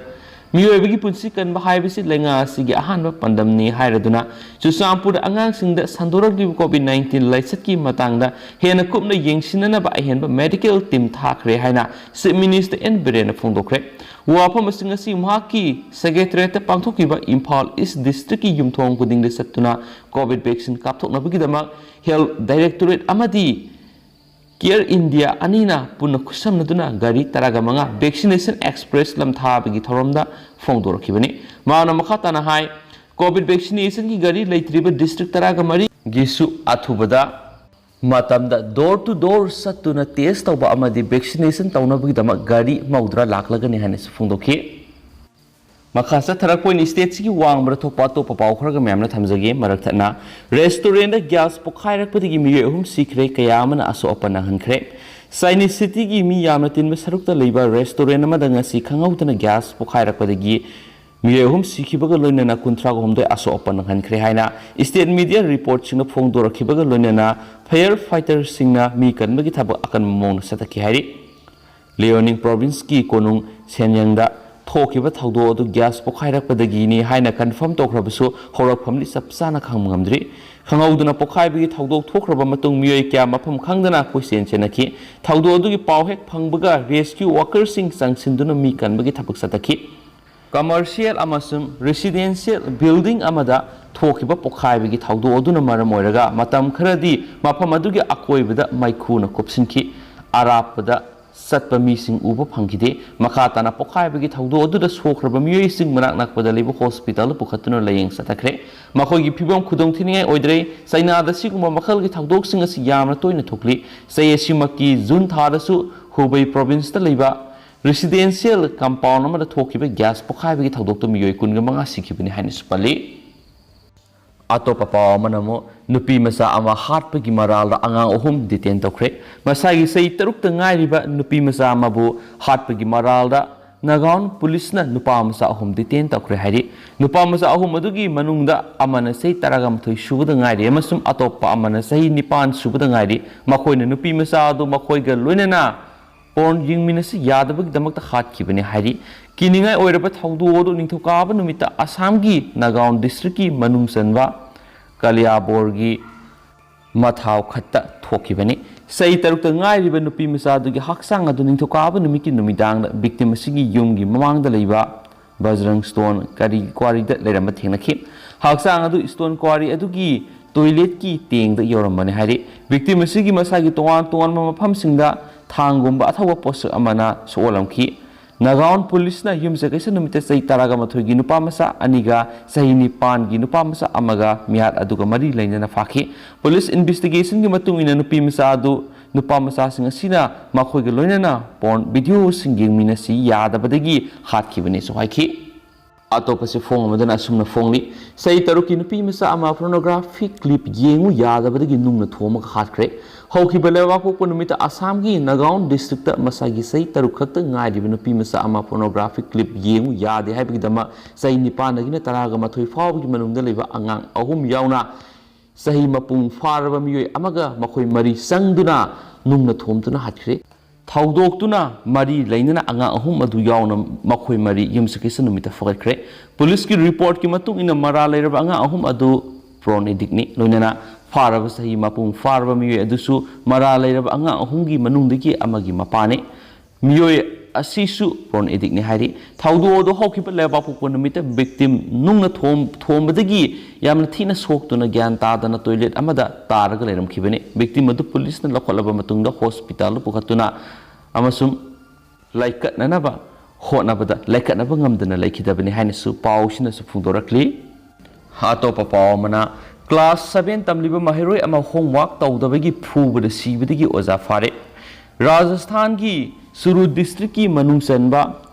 ꯃꯤꯑꯣꯏꯕꯒꯤ ꯄꯨꯟꯁꯤ ꯀꯟꯕ ꯍꯥꯏꯕꯁꯤ ꯂꯩꯉꯥꯛ ꯑꯁꯤꯒꯤ ꯑꯍꯥꯟꯕ ꯄꯥꯟꯗꯝꯅꯤ ꯍꯥꯏꯔꯗꯨꯅ, ꯆꯨꯔꯆꯥꯟꯄꯨꯔꯗ ꯑꯉꯥꯡꯁꯤꯡꯗ ꯁꯟꯗꯣꯔꯛꯂꯤꯕ ꯀꯣꯚꯤꯗ ꯅꯥꯏꯟꯇꯤꯟ ꯂꯥꯏꯆꯠꯀꯤ ꯃꯇꯥꯡꯗ ꯍꯦꯟꯅ ꯀꯨꯞꯅ ꯌꯦꯡꯁꯤꯟꯅꯅꯕ ꯑꯍꯦꯟꯕ ꯃꯦꯗꯤꯀꯦꯜ ꯇꯤꯝ ꯊꯥꯈ꯭ꯔꯦ ꯍꯥꯏꯅ ꯆꯤꯐ ꯃꯤꯅꯤꯁꯇꯔ ꯑꯦꯟ ꯕꯤꯔꯦꯟꯅ ꯐꯣꯡꯗꯣꯛꯈ꯭ꯔꯦ꯫ ꯋꯥꯐꯝ ꯑꯁꯤ ꯉꯁꯤ ꯃꯍꯥꯛꯀꯤ ꯁꯦꯀ꯭ꯔꯦꯇꯔꯤꯌꯦꯠꯇ ꯄꯥꯡꯊꯣꯛꯈꯤꯕ ꯏꯝꯐꯥꯜ ꯏꯁ ꯗꯤꯁꯇ꯭ꯔꯤꯛꯀꯤ ꯌꯨꯝꯊꯣꯡ ꯈꯨꯗꯤꯡꯗ ꯆꯠꯇꯨꯅ ꯀꯣꯚꯤꯗ ꯚꯦꯛꯁꯤꯟ ꯀꯥꯞꯊꯣꯛꯅꯕꯒꯤꯗꯃꯛ ꯍꯦꯜꯊ ꯗꯥꯏꯔꯦꯛꯇꯣꯔꯦꯠ ꯑꯃꯗꯤ ꯀꯦꯌꯔ ꯏꯟꯗꯤꯌꯥ ꯑꯅꯤꯅ ꯄꯨꯟꯅ ꯈꯨꯠꯁꯝꯅꯗꯨꯅ ꯒꯥꯔꯤ ꯇꯔꯥꯒ ꯃꯉꯥ ꯚꯦꯛꯁꯤꯅꯦꯁꯟ ꯑꯦꯛꯁꯄ꯭ꯔꯦꯁ ꯂꯝꯊꯥꯕꯒꯤ ꯊꯧꯔꯝꯗ ꯐꯣꯡꯗꯣꯔꯛꯈꯤꯕꯅꯤ꯫ ꯃꯍꯥꯛꯅ ꯃꯈꯥ ꯇꯥꯅ ꯍꯥꯏ, ꯀꯣꯚꯤꯗ ꯚꯦꯛꯁꯤꯅꯦꯁꯟꯒꯤ ꯒꯥꯔꯤ ꯂꯩꯇ꯭ꯔꯤꯕ ꯗꯤꯁꯇ꯭ꯔꯤꯛ ꯇꯔꯥꯒ ꯃꯔꯤꯒꯤꯁꯨ ꯑꯊꯨꯕꯗ ꯃꯇꯝꯗ ꯗꯣꯔ ꯇꯨ ꯗꯣꯔ ꯆꯠꯇꯨꯅ ꯇꯦꯁ ꯇꯧꯕ ꯑꯃꯗꯤ ꯚꯦꯛꯁꯤꯅꯦꯁꯟ ꯇꯧꯅꯕꯒꯤꯗꯃꯛ ꯒꯥꯔꯤ ꯃꯧꯗ꯭ꯔꯥ ꯂꯥꯛꯂꯒꯅꯤ ꯍꯥꯏꯅꯁꯨ ꯐꯣꯡꯗꯣꯛꯈꯤ꯫ ꯃꯈꯥ ꯆꯠꯊꯔꯛꯄ ꯑꯣꯏꯅ ꯁ꯭ꯇꯦꯠꯁꯤꯒꯤ ꯋꯥꯡꯃꯗ ꯊꯣꯛꯄ ꯑꯇꯣꯞꯄ ꯄꯥꯎ ꯈꯔꯒ ꯃꯌꯥꯝꯅ ꯊꯝꯖꯒꯦ꯫ ꯃꯔꯛ ꯊꯠꯅ, ꯔꯦꯁꯇꯨꯔꯦꯟꯗ ꯒ꯭ꯌꯥꯁ ꯄꯣꯈꯥꯏꯔꯛꯄꯗꯒꯤ ꯃꯤꯑꯣꯏ ꯑꯍꯨꯝ ꯁꯤꯈ꯭ꯔꯦ, ꯀꯌꯥ ꯑꯃꯅ ꯑꯁꯣꯛ ꯑꯄꯟ ꯅꯪꯍꯟꯈ꯭ꯔꯦ꯫ ꯆꯥꯏꯅꯤꯁ ꯁꯤꯇꯤꯒꯤ ꯃꯤ ꯌꯥꯝꯅ ꯇꯤꯟꯕ ꯁꯔꯨꯛꯇ ꯂꯩꯕ ꯔꯦꯁꯇꯨꯔꯦꯟ ꯑꯃꯗ ꯉꯁꯤ ꯈꯪꯍꯧꯗꯅ ꯒ꯭ꯌꯥꯁ ꯄꯣꯈꯥꯏꯔꯛꯄꯗꯒꯤ ꯃꯤꯑꯣꯏ ꯑꯍꯨꯝ ꯁꯤꯈꯤꯕꯒ ꯂꯣꯏꯅꯅ ꯀꯨꯟꯊ꯭ꯔꯥꯒ ꯍꯨꯝꯗꯣꯏ ꯑꯁꯣꯛ ꯑꯄꯟ ꯅꯪꯍꯟꯈ꯭ꯔꯦ ꯍꯥꯏꯅ ꯁ꯭ꯇꯦꯠ ꯃꯤꯗꯤꯌꯥ ꯔꯤꯄꯣꯔꯠꯁꯤꯡꯅ ꯐꯣꯡꯗꯣꯔꯛꯈꯤꯕꯒ ꯂꯣꯏꯅꯅ ꯐꯥꯌꯔ ꯐꯥꯏꯇꯔꯁꯤꯡꯅ ꯃꯤ ꯀꯟꯕꯒꯤ ꯊꯕꯛ ꯑꯀꯟꯕ ꯃꯑꯣꯡꯗ ꯆꯠꯊꯈꯤ ꯍꯥꯏꯔꯤ꯫ ꯂꯤꯑꯣꯅꯤꯡ ꯄ꯭ꯔꯣꯚꯤꯟꯁꯀꯤ ꯀꯣꯅꯨꯡ ꯁꯦꯟꯌꯪꯗ ꯊꯣꯛꯈꯤꯕ ꯊꯧꯗꯣꯛ ꯑꯗꯨ ꯒ꯭ꯌꯥꯁ ꯄꯣꯈꯥꯏꯔꯛꯄꯗꯒꯤꯅꯤ ꯍꯥꯏꯅ ꯀꯟꯐꯥꯔꯝ ꯇꯧꯈ꯭ꯔꯕꯁꯨ, ꯍꯧꯔꯛꯐꯝꯗꯤ ꯆꯞ ꯆꯥꯅ ꯈꯪꯕ ꯉꯝꯗ꯭ꯔꯤ꯫ ꯈꯪꯍꯧꯗꯅ ꯄꯣꯈꯥꯏꯕꯒꯤ ꯊꯧꯗꯣꯛ ꯊꯣꯛꯈ꯭ꯔꯕ ꯃꯇꯨꯡ, ꯃꯤꯑꯣꯏ ꯀꯌꯥ ꯃꯐꯝ ꯈꯪꯗꯅ ꯀꯣꯏꯆꯦꯟ ꯆꯦꯟꯅꯈꯤ꯫ ꯊꯧꯗꯣꯛ ꯑꯗꯨꯒꯤ ꯄꯥꯎ ꯍꯦꯛ ꯐꯪꯕꯒ ꯔꯦꯁꯀ꯭ꯌꯨ ꯋꯥꯀꯔꯁꯤꯡ ꯆꯪꯁꯤꯟꯗꯨꯅ ꯃꯤ ꯀꯟꯕꯒꯤ ꯊꯕꯛ ꯆꯠꯊꯈꯤ꯫ ꯀꯃꯔꯁꯤꯌꯦꯜ ꯑꯃꯁꯨꯡ ꯔꯦꯁꯤꯗꯦꯟꯁꯤꯌꯦꯜ ꯕꯤꯜꯗꯤꯡ ꯑꯃꯗ ꯊꯣꯛꯈꯤꯕ ꯄꯣꯈꯥꯏꯕꯒꯤ ꯊꯧꯗꯣꯛ ꯑꯗꯨꯅ ꯃꯔꯝ ꯑꯣꯏꯔꯒ ꯃꯇꯝ ꯈꯔꯗꯤ ꯃꯐꯝ ꯑꯗꯨꯒꯤ ꯑꯀꯣꯏꯕꯗ ꯃꯩꯈꯨꯅ ꯀꯨꯞꯁꯤꯟꯈꯤ꯫ ꯑꯔꯥꯞꯄꯗ ꯆꯠꯄ ꯃꯤꯁꯤꯡ ꯎꯕ ꯐꯪꯈꯤꯗꯦ꯫ ꯃꯈꯥ ꯇꯥꯅ ꯄꯣꯈꯥꯏꯕꯒꯤ ꯊꯧꯗꯣꯛ ꯑꯗꯨꯗ ꯁꯣꯛꯈ꯭ꯔꯕ ꯃꯤꯑꯣꯏꯁꯤꯡ ꯃꯅꯥꯛ ꯅꯛꯄꯗ ꯂꯩꯕ ꯍꯣꯁꯄꯤꯇꯥꯜꯗ ꯄꯨꯈꯠꯇꯨꯅ ꯂꯥꯌꯦꯡ ꯆꯠꯊꯈ꯭ꯔꯦ꯫ ꯃꯈꯣꯏꯒꯤ ꯐꯤꯕꯝ ꯈꯨꯗꯣꯡꯊꯤꯅꯤꯡꯉꯥꯏ ꯑꯣꯏꯗ꯭ꯔꯦ꯫ ꯆꯩꯅꯥꯗ ꯁꯤꯒꯨꯝꯕ ꯃꯈꯜꯒꯤ ꯊꯧꯗꯣꯛꯁꯤꯡ ꯑꯁꯤ ꯌꯥꯝꯅ ꯇꯣꯏꯅ ꯊꯣꯛꯂꯤ꯫ ꯆꯍꯤ ꯑꯁꯤꯃꯛꯀꯤ ꯖꯨꯟ ꯊꯥꯗꯁꯨ ꯍꯨꯕꯩ ꯄ꯭ꯔꯣꯚꯤꯟꯁꯇ ꯂꯩꯕ ꯔꯦꯁꯤꯗꯦꯟꯁꯤꯌꯦꯜ ꯀꯝꯄꯥꯎꯟ ꯑꯃꯗ ꯊꯣꯛꯈꯤꯕ ꯒ꯭ꯌꯥꯁ ꯄꯣꯈꯥꯏꯕꯒꯤ ꯊꯧꯗꯣꯛꯇ ꯃꯤꯑꯣꯏ ꯀꯨꯟꯒ ꯃꯉꯥ ꯁꯤꯈꯤꯕꯅꯤ ꯍꯥꯏꯅꯁꯨ ꯄꯜꯂꯤ꯫ ꯑꯇꯣꯞꯄ ꯄꯥꯎ ꯑꯃꯅ ꯑꯃꯨꯛ ꯅꯨꯄꯤ ꯃꯆꯥ ꯑꯃ ꯍꯥꯠꯄꯒꯤ ꯃꯔꯥꯜꯗ ꯑꯉꯥꯡ ꯑꯍꯨꯝ ꯗꯤꯇꯦꯟ ꯇꯧꯈ꯭ꯔꯦ꯫ ꯃꯁꯥꯒꯤ ꯆꯍꯤ ꯇꯔꯨꯛꯇ ꯉꯥꯏꯔꯤꯕ ꯅꯨꯄꯤ ꯃꯆꯥ ꯑꯃꯕꯨ ꯍꯥꯠꯄꯒꯤ ꯃꯔꯥꯜꯗ ꯅꯥꯒꯥꯎꯟ ꯄꯨꯂꯤꯁꯅ ꯅꯨꯄꯥ ꯃꯆꯥ ꯑꯍꯨꯝ ꯗꯤꯇꯦꯟ ꯇꯧꯈ꯭ꯔꯦ ꯍꯥꯏꯔꯤ꯫ ꯅꯨꯄꯥ ꯃꯆꯥ ꯑꯍꯨꯝ ꯑꯗꯨꯒꯤ ꯃꯅꯨꯡꯗ ꯑꯃꯅ ꯆꯍꯤ ꯇꯔꯥꯃꯥꯊꯣꯏ ꯁꯨꯕꯗ ꯉꯥꯏꯔꯤ ꯑꯃꯁꯨꯡ ꯑꯇꯣꯞꯄ ꯑꯃꯅ ꯆꯍꯤ ꯅꯤꯄꯥꯟ ꯁꯨꯕꯗ ꯉꯥꯏꯔꯤ꯫ ꯃꯈꯣꯏꯅ ꯅꯨꯄꯤ ꯃꯆꯥ ꯑꯗꯨ ꯃꯈꯣꯏꯒ ꯂꯣꯏꯅꯅ ꯄꯣꯔꯟ ꯌꯦꯡꯃꯤꯟꯅꯁꯤ ꯌꯥꯗꯕꯒꯤꯗꯃꯛꯇ ꯍꯥꯠꯈꯤꯕꯅꯤ ꯍꯥꯏꯔꯤ꯫ ꯀꯤꯅꯤꯡꯉꯥꯏ ꯑꯣꯏꯔꯕ ꯊꯧꯗꯣꯛ ꯑꯗꯨ ꯅꯤꯡꯊꯧꯀꯥꯕ ꯅꯨꯃꯤꯠꯇ ꯑꯁꯥꯝꯒꯤ ꯅꯥꯒꯥꯎꯟ ꯗꯤꯁꯇ꯭ꯔꯤꯛꯀꯤ ꯃꯅꯨꯡ ꯆꯟꯕ ꯀꯂꯤꯌꯥꯕꯣꯔꯒꯤ ꯃꯊꯥꯎ ꯈꯠꯇ ꯊꯣꯛꯈꯤꯕꯅꯤ꯫ ꯆꯍꯤ ꯇꯔꯨꯛꯇ ꯉꯥꯏꯔꯤꯕ ꯅꯨꯄꯤ ꯃꯆꯥ ꯑꯗꯨꯒꯤ ꯍꯛꯆꯥꯡ ꯑꯗꯨ ꯅꯤꯡꯊꯧꯀꯥꯕ ꯅꯨꯃꯤꯠꯀꯤ ꯅꯨꯃꯤꯗꯥꯡꯗ ꯚꯤꯛꯇꯤꯝ ꯑꯁꯤꯒꯤ ꯌꯨꯝꯒꯤ ꯃꯃꯥꯡꯗ ꯂꯩꯕ ꯕꯖꯔꯪ ꯁ꯭ꯇꯣꯟ ꯀꯔꯤ ꯀ꯭ꯋꯥꯔꯤꯗ ꯂꯩꯔꯝꯕ ꯊꯦꯡꯅꯈꯤ꯫ ꯍꯛꯆꯥꯡ ꯑꯗꯨ ꯁ꯭ꯇꯣꯟ ꯀ꯭ꯋꯥꯔꯤ ꯑꯗꯨꯒꯤ ꯇꯣꯏꯂꯦꯠꯀꯤ ꯇꯦꯡꯗ ꯌꯧꯔꯝꯕꯅꯤ ꯍꯥꯏꯔꯤ꯫ ꯚꯤꯛꯇꯤꯝ ꯑꯁꯤꯒꯤ ꯃꯁꯥꯒꯤ ꯇꯣꯉꯥꯟ ꯇꯣꯉꯥꯟꯕ ꯃꯐꯝꯁꯤꯡꯗ ꯊꯥꯡꯒꯨꯝꯕ ꯑꯊꯧꯕ ꯄꯣꯠꯁꯛ ꯑꯃꯅ ꯁꯣꯛꯍꯜꯂꯝꯈꯤ꯫ ꯅꯥꯒꯥꯎꯟ ꯄꯨꯂꯤꯁꯅ ꯌꯨꯝꯁꯀꯩꯁ ꯅꯨꯃꯤꯠꯇ ꯆꯍꯤ ꯇꯔꯥꯒ ꯃꯥꯊꯣꯏꯒꯤ ꯅꯨꯄꯥ ꯃꯆꯥ ꯑꯅꯤꯒ ꯆꯍꯤ ꯅꯤꯄꯥꯟꯒꯤ ꯅꯨꯄꯥ ꯃꯆꯥ ꯑꯃꯒ ꯃꯤꯍꯥꯠ ꯑꯗꯨꯒ ꯃꯔꯤ ꯂꯩꯅꯅ ꯐꯥꯈꯤ꯫ ꯄꯨꯂꯤꯁ ꯏꯟꯚꯦꯁꯇꯤꯒꯦꯁꯟꯒꯤ ꯃꯇꯨꯡ ꯏꯟꯅ ꯅꯨꯄꯤ ꯃꯆꯥ ꯑꯗꯨ ꯅꯨꯄꯥ ꯃꯆꯥꯁꯤꯡ ꯑꯁꯤꯅ ꯃꯈꯣꯏꯒ ꯂꯣꯏꯅꯅ ꯄꯣꯔꯟ ꯚꯤꯗꯤꯑꯣꯁꯤꯡ ꯌꯦꯡꯃꯤꯟꯅꯁꯤ ꯌꯥꯗꯕꯗꯒꯤ ꯍꯥꯠꯈꯤꯕꯅꯤꯁꯨ ꯍꯥꯏꯈꯤ꯫ ꯑꯇꯣꯞꯄꯁꯤ ꯐꯣꯡ ꯑꯃꯗꯅ ꯑꯁꯨꯝꯅ ꯐꯣꯡꯂꯤ꯫ ꯆꯍꯤ ꯇꯔꯨꯛꯀꯤ ꯅꯨꯄꯤ ꯃꯆꯥ ꯑꯃ ꯄꯣꯔꯅꯣꯒ꯭ꯔꯥꯐꯤꯛ ꯀ꯭ꯂꯤꯞ ꯌꯦꯡꯉꯨ ꯌꯥꯗꯕꯗꯒꯤ ꯅꯨꯡꯅ ꯊꯣꯝꯃꯒ ꯍꯥꯠꯈ꯭ꯔꯦ꯫ ꯍꯧꯈꯤꯕ ꯂꯩꯕꯥꯛꯄꯣꯛꯄ ꯅꯨꯃꯤꯠꯇ ꯑꯁꯥꯝꯒꯤ ꯅꯥꯒꯥꯎꯟ ꯗꯤꯁꯇ꯭ꯔꯤꯛꯇ ꯃꯁꯥꯒꯤ ꯆꯍꯤ ꯇꯔꯨꯛ ꯈꯛꯇ ꯉꯥꯏꯔꯤꯕ ꯅꯨꯄꯤ ꯃꯆꯥ ꯑꯃ ꯄꯣꯔꯅꯣꯒ꯭ꯔꯥꯐꯤꯛ ꯀ꯭ꯂꯤꯞ ꯌꯦꯡꯉꯨ ꯌꯥꯗꯦ ꯍꯥꯏꯕꯒꯤꯗꯃꯛ ꯆꯍꯤ ꯅꯤꯄꯥꯟꯗꯒꯤꯅ ꯇꯔꯥꯒ ꯃꯥꯊꯣꯏ ꯐꯥꯎꯕꯒꯤ ꯃꯅꯨꯡꯗ ꯂꯩꯕ ꯑꯉꯥꯡ ꯑꯍꯨꯝ ꯌꯥꯎꯅ ꯆꯍꯤ ꯃꯄꯨꯡ ꯐꯥꯔꯕ ꯃꯤꯑꯣꯏ ꯑꯃꯒ ꯃꯈꯣꯏ ꯃꯔꯤ ꯆꯪꯗꯨꯅ ꯅꯨꯡꯅ ꯊꯣꯝꯗꯨꯅ ꯍꯥꯠꯈ꯭ꯔꯦ꯫ ꯊꯧꯗꯣꯛꯇꯨꯅ ꯃꯔꯤ ꯂꯩꯅꯅ ꯑꯉꯥꯡ ꯑꯍꯨꯝ ꯑꯗꯨ ꯌꯥꯎꯅ ꯃꯈꯣꯏ ꯃꯔꯤ ꯌꯨꯝꯁꯀꯩꯁ ꯅꯨꯃꯤꯠꯇ ꯐꯒꯠꯈ꯭ꯔꯦ꯫ ꯄꯨꯂꯤꯁꯀꯤ ꯔꯤꯄꯣꯔꯠꯀꯤ ꯃꯇꯨꯡ ꯏꯟꯅ ꯃꯔꯥꯜ ꯂꯩꯔꯕ ꯑꯉꯥꯡ ꯑꯍꯨꯝ ꯑꯗꯨ ꯄ꯭ꯔꯣꯟ ꯑꯦꯗꯤꯛꯅꯤ꯫ ꯂꯣꯏꯅꯅ ꯐꯥꯔꯕ ꯆꯍꯤ ꯃꯄꯨꯡ ꯐꯥꯔꯕ ꯃꯤꯑꯣꯏ ꯑꯗꯨꯁꯨ ꯃꯔꯥꯜ ꯂꯩꯔꯕ ꯑꯉꯥꯡ ꯑꯍꯨꯝꯒꯤ ꯃꯅꯨꯡꯗꯒꯤ ꯑꯃꯒꯤ ꯃꯄꯥꯅꯤ꯫ ꯃꯤꯑꯣꯏ ꯑꯁꯤꯁꯨ ꯄ꯭ꯔꯣꯟ ꯑꯦꯗꯤꯛꯅꯤ ꯍꯥꯏꯔꯤ꯫ ꯊꯧꯗꯣꯛ ꯑꯗꯨ ꯍꯧꯈꯤꯕ ꯂꯩꯕꯥꯛꯄꯣꯛꯄ ꯅꯨꯃꯤꯠꯇ ꯚꯤꯛꯇꯤꯝ ꯅꯨꯡꯅ ꯊꯣꯝ-, ꯊꯣꯝꯕꯗꯒꯤ ꯌꯥꯝꯅ ꯊꯤꯅ ꯁꯣꯛꯇꯨꯅ ꯒ꯭ꯌꯥꯟ ꯇꯥꯗꯅ ꯇꯣꯏꯂꯦꯠ ꯑꯃꯗ ꯇꯥꯔꯒ ꯂꯩꯔꯝꯈꯤꯕꯅꯤ꯫ ꯚꯤꯛꯇꯤꯝ ꯑꯗꯨ ꯄꯨꯂꯤꯁꯅ ꯂꯧꯈꯠꯂꯕ ꯃꯇꯨꯡꯗ ꯍꯣꯁꯄꯤꯇꯥꯜꯗ ꯄꯨꯈꯠꯇꯨꯅ ꯑꯃꯁꯨꯡ ꯂꯥꯏꯀꯠꯅꯅꯕ ꯍꯣꯠꯅꯕꯗ ꯂꯥꯏꯀꯠꯅꯕ ꯉꯝꯗꯅ ꯂꯩꯈꯤꯗꯕꯅꯤ ꯍꯥꯏꯅꯁꯨ ꯄꯥꯎꯁꯤꯅꯁꯨ ꯐꯣꯡꯗꯣꯔꯛꯂꯤ꯫ ꯑꯇꯣꯞꯄ ꯄꯥꯎ ꯑꯃꯅ, ꯀ꯭ꯂꯥꯁ ꯁꯚꯦꯟ ꯇꯝꯂꯤꯕ ꯃꯍꯩꯔꯣꯏ ꯑꯃ ꯍꯣꯝꯋꯥꯔꯛ ꯇꯧꯗꯕꯒꯤ ꯐꯨꯕꯗ ꯁꯤꯕꯗꯒꯤ ꯑꯣꯖꯥ ꯐꯥꯔꯦ꯫ ꯔꯥꯖꯁꯊꯥꯟꯒꯤ ꯁꯨꯔꯨ ꯗꯤꯁꯇ꯭ꯔꯤꯛꯀꯤ ꯃꯅꯨꯡ ꯆꯟꯕ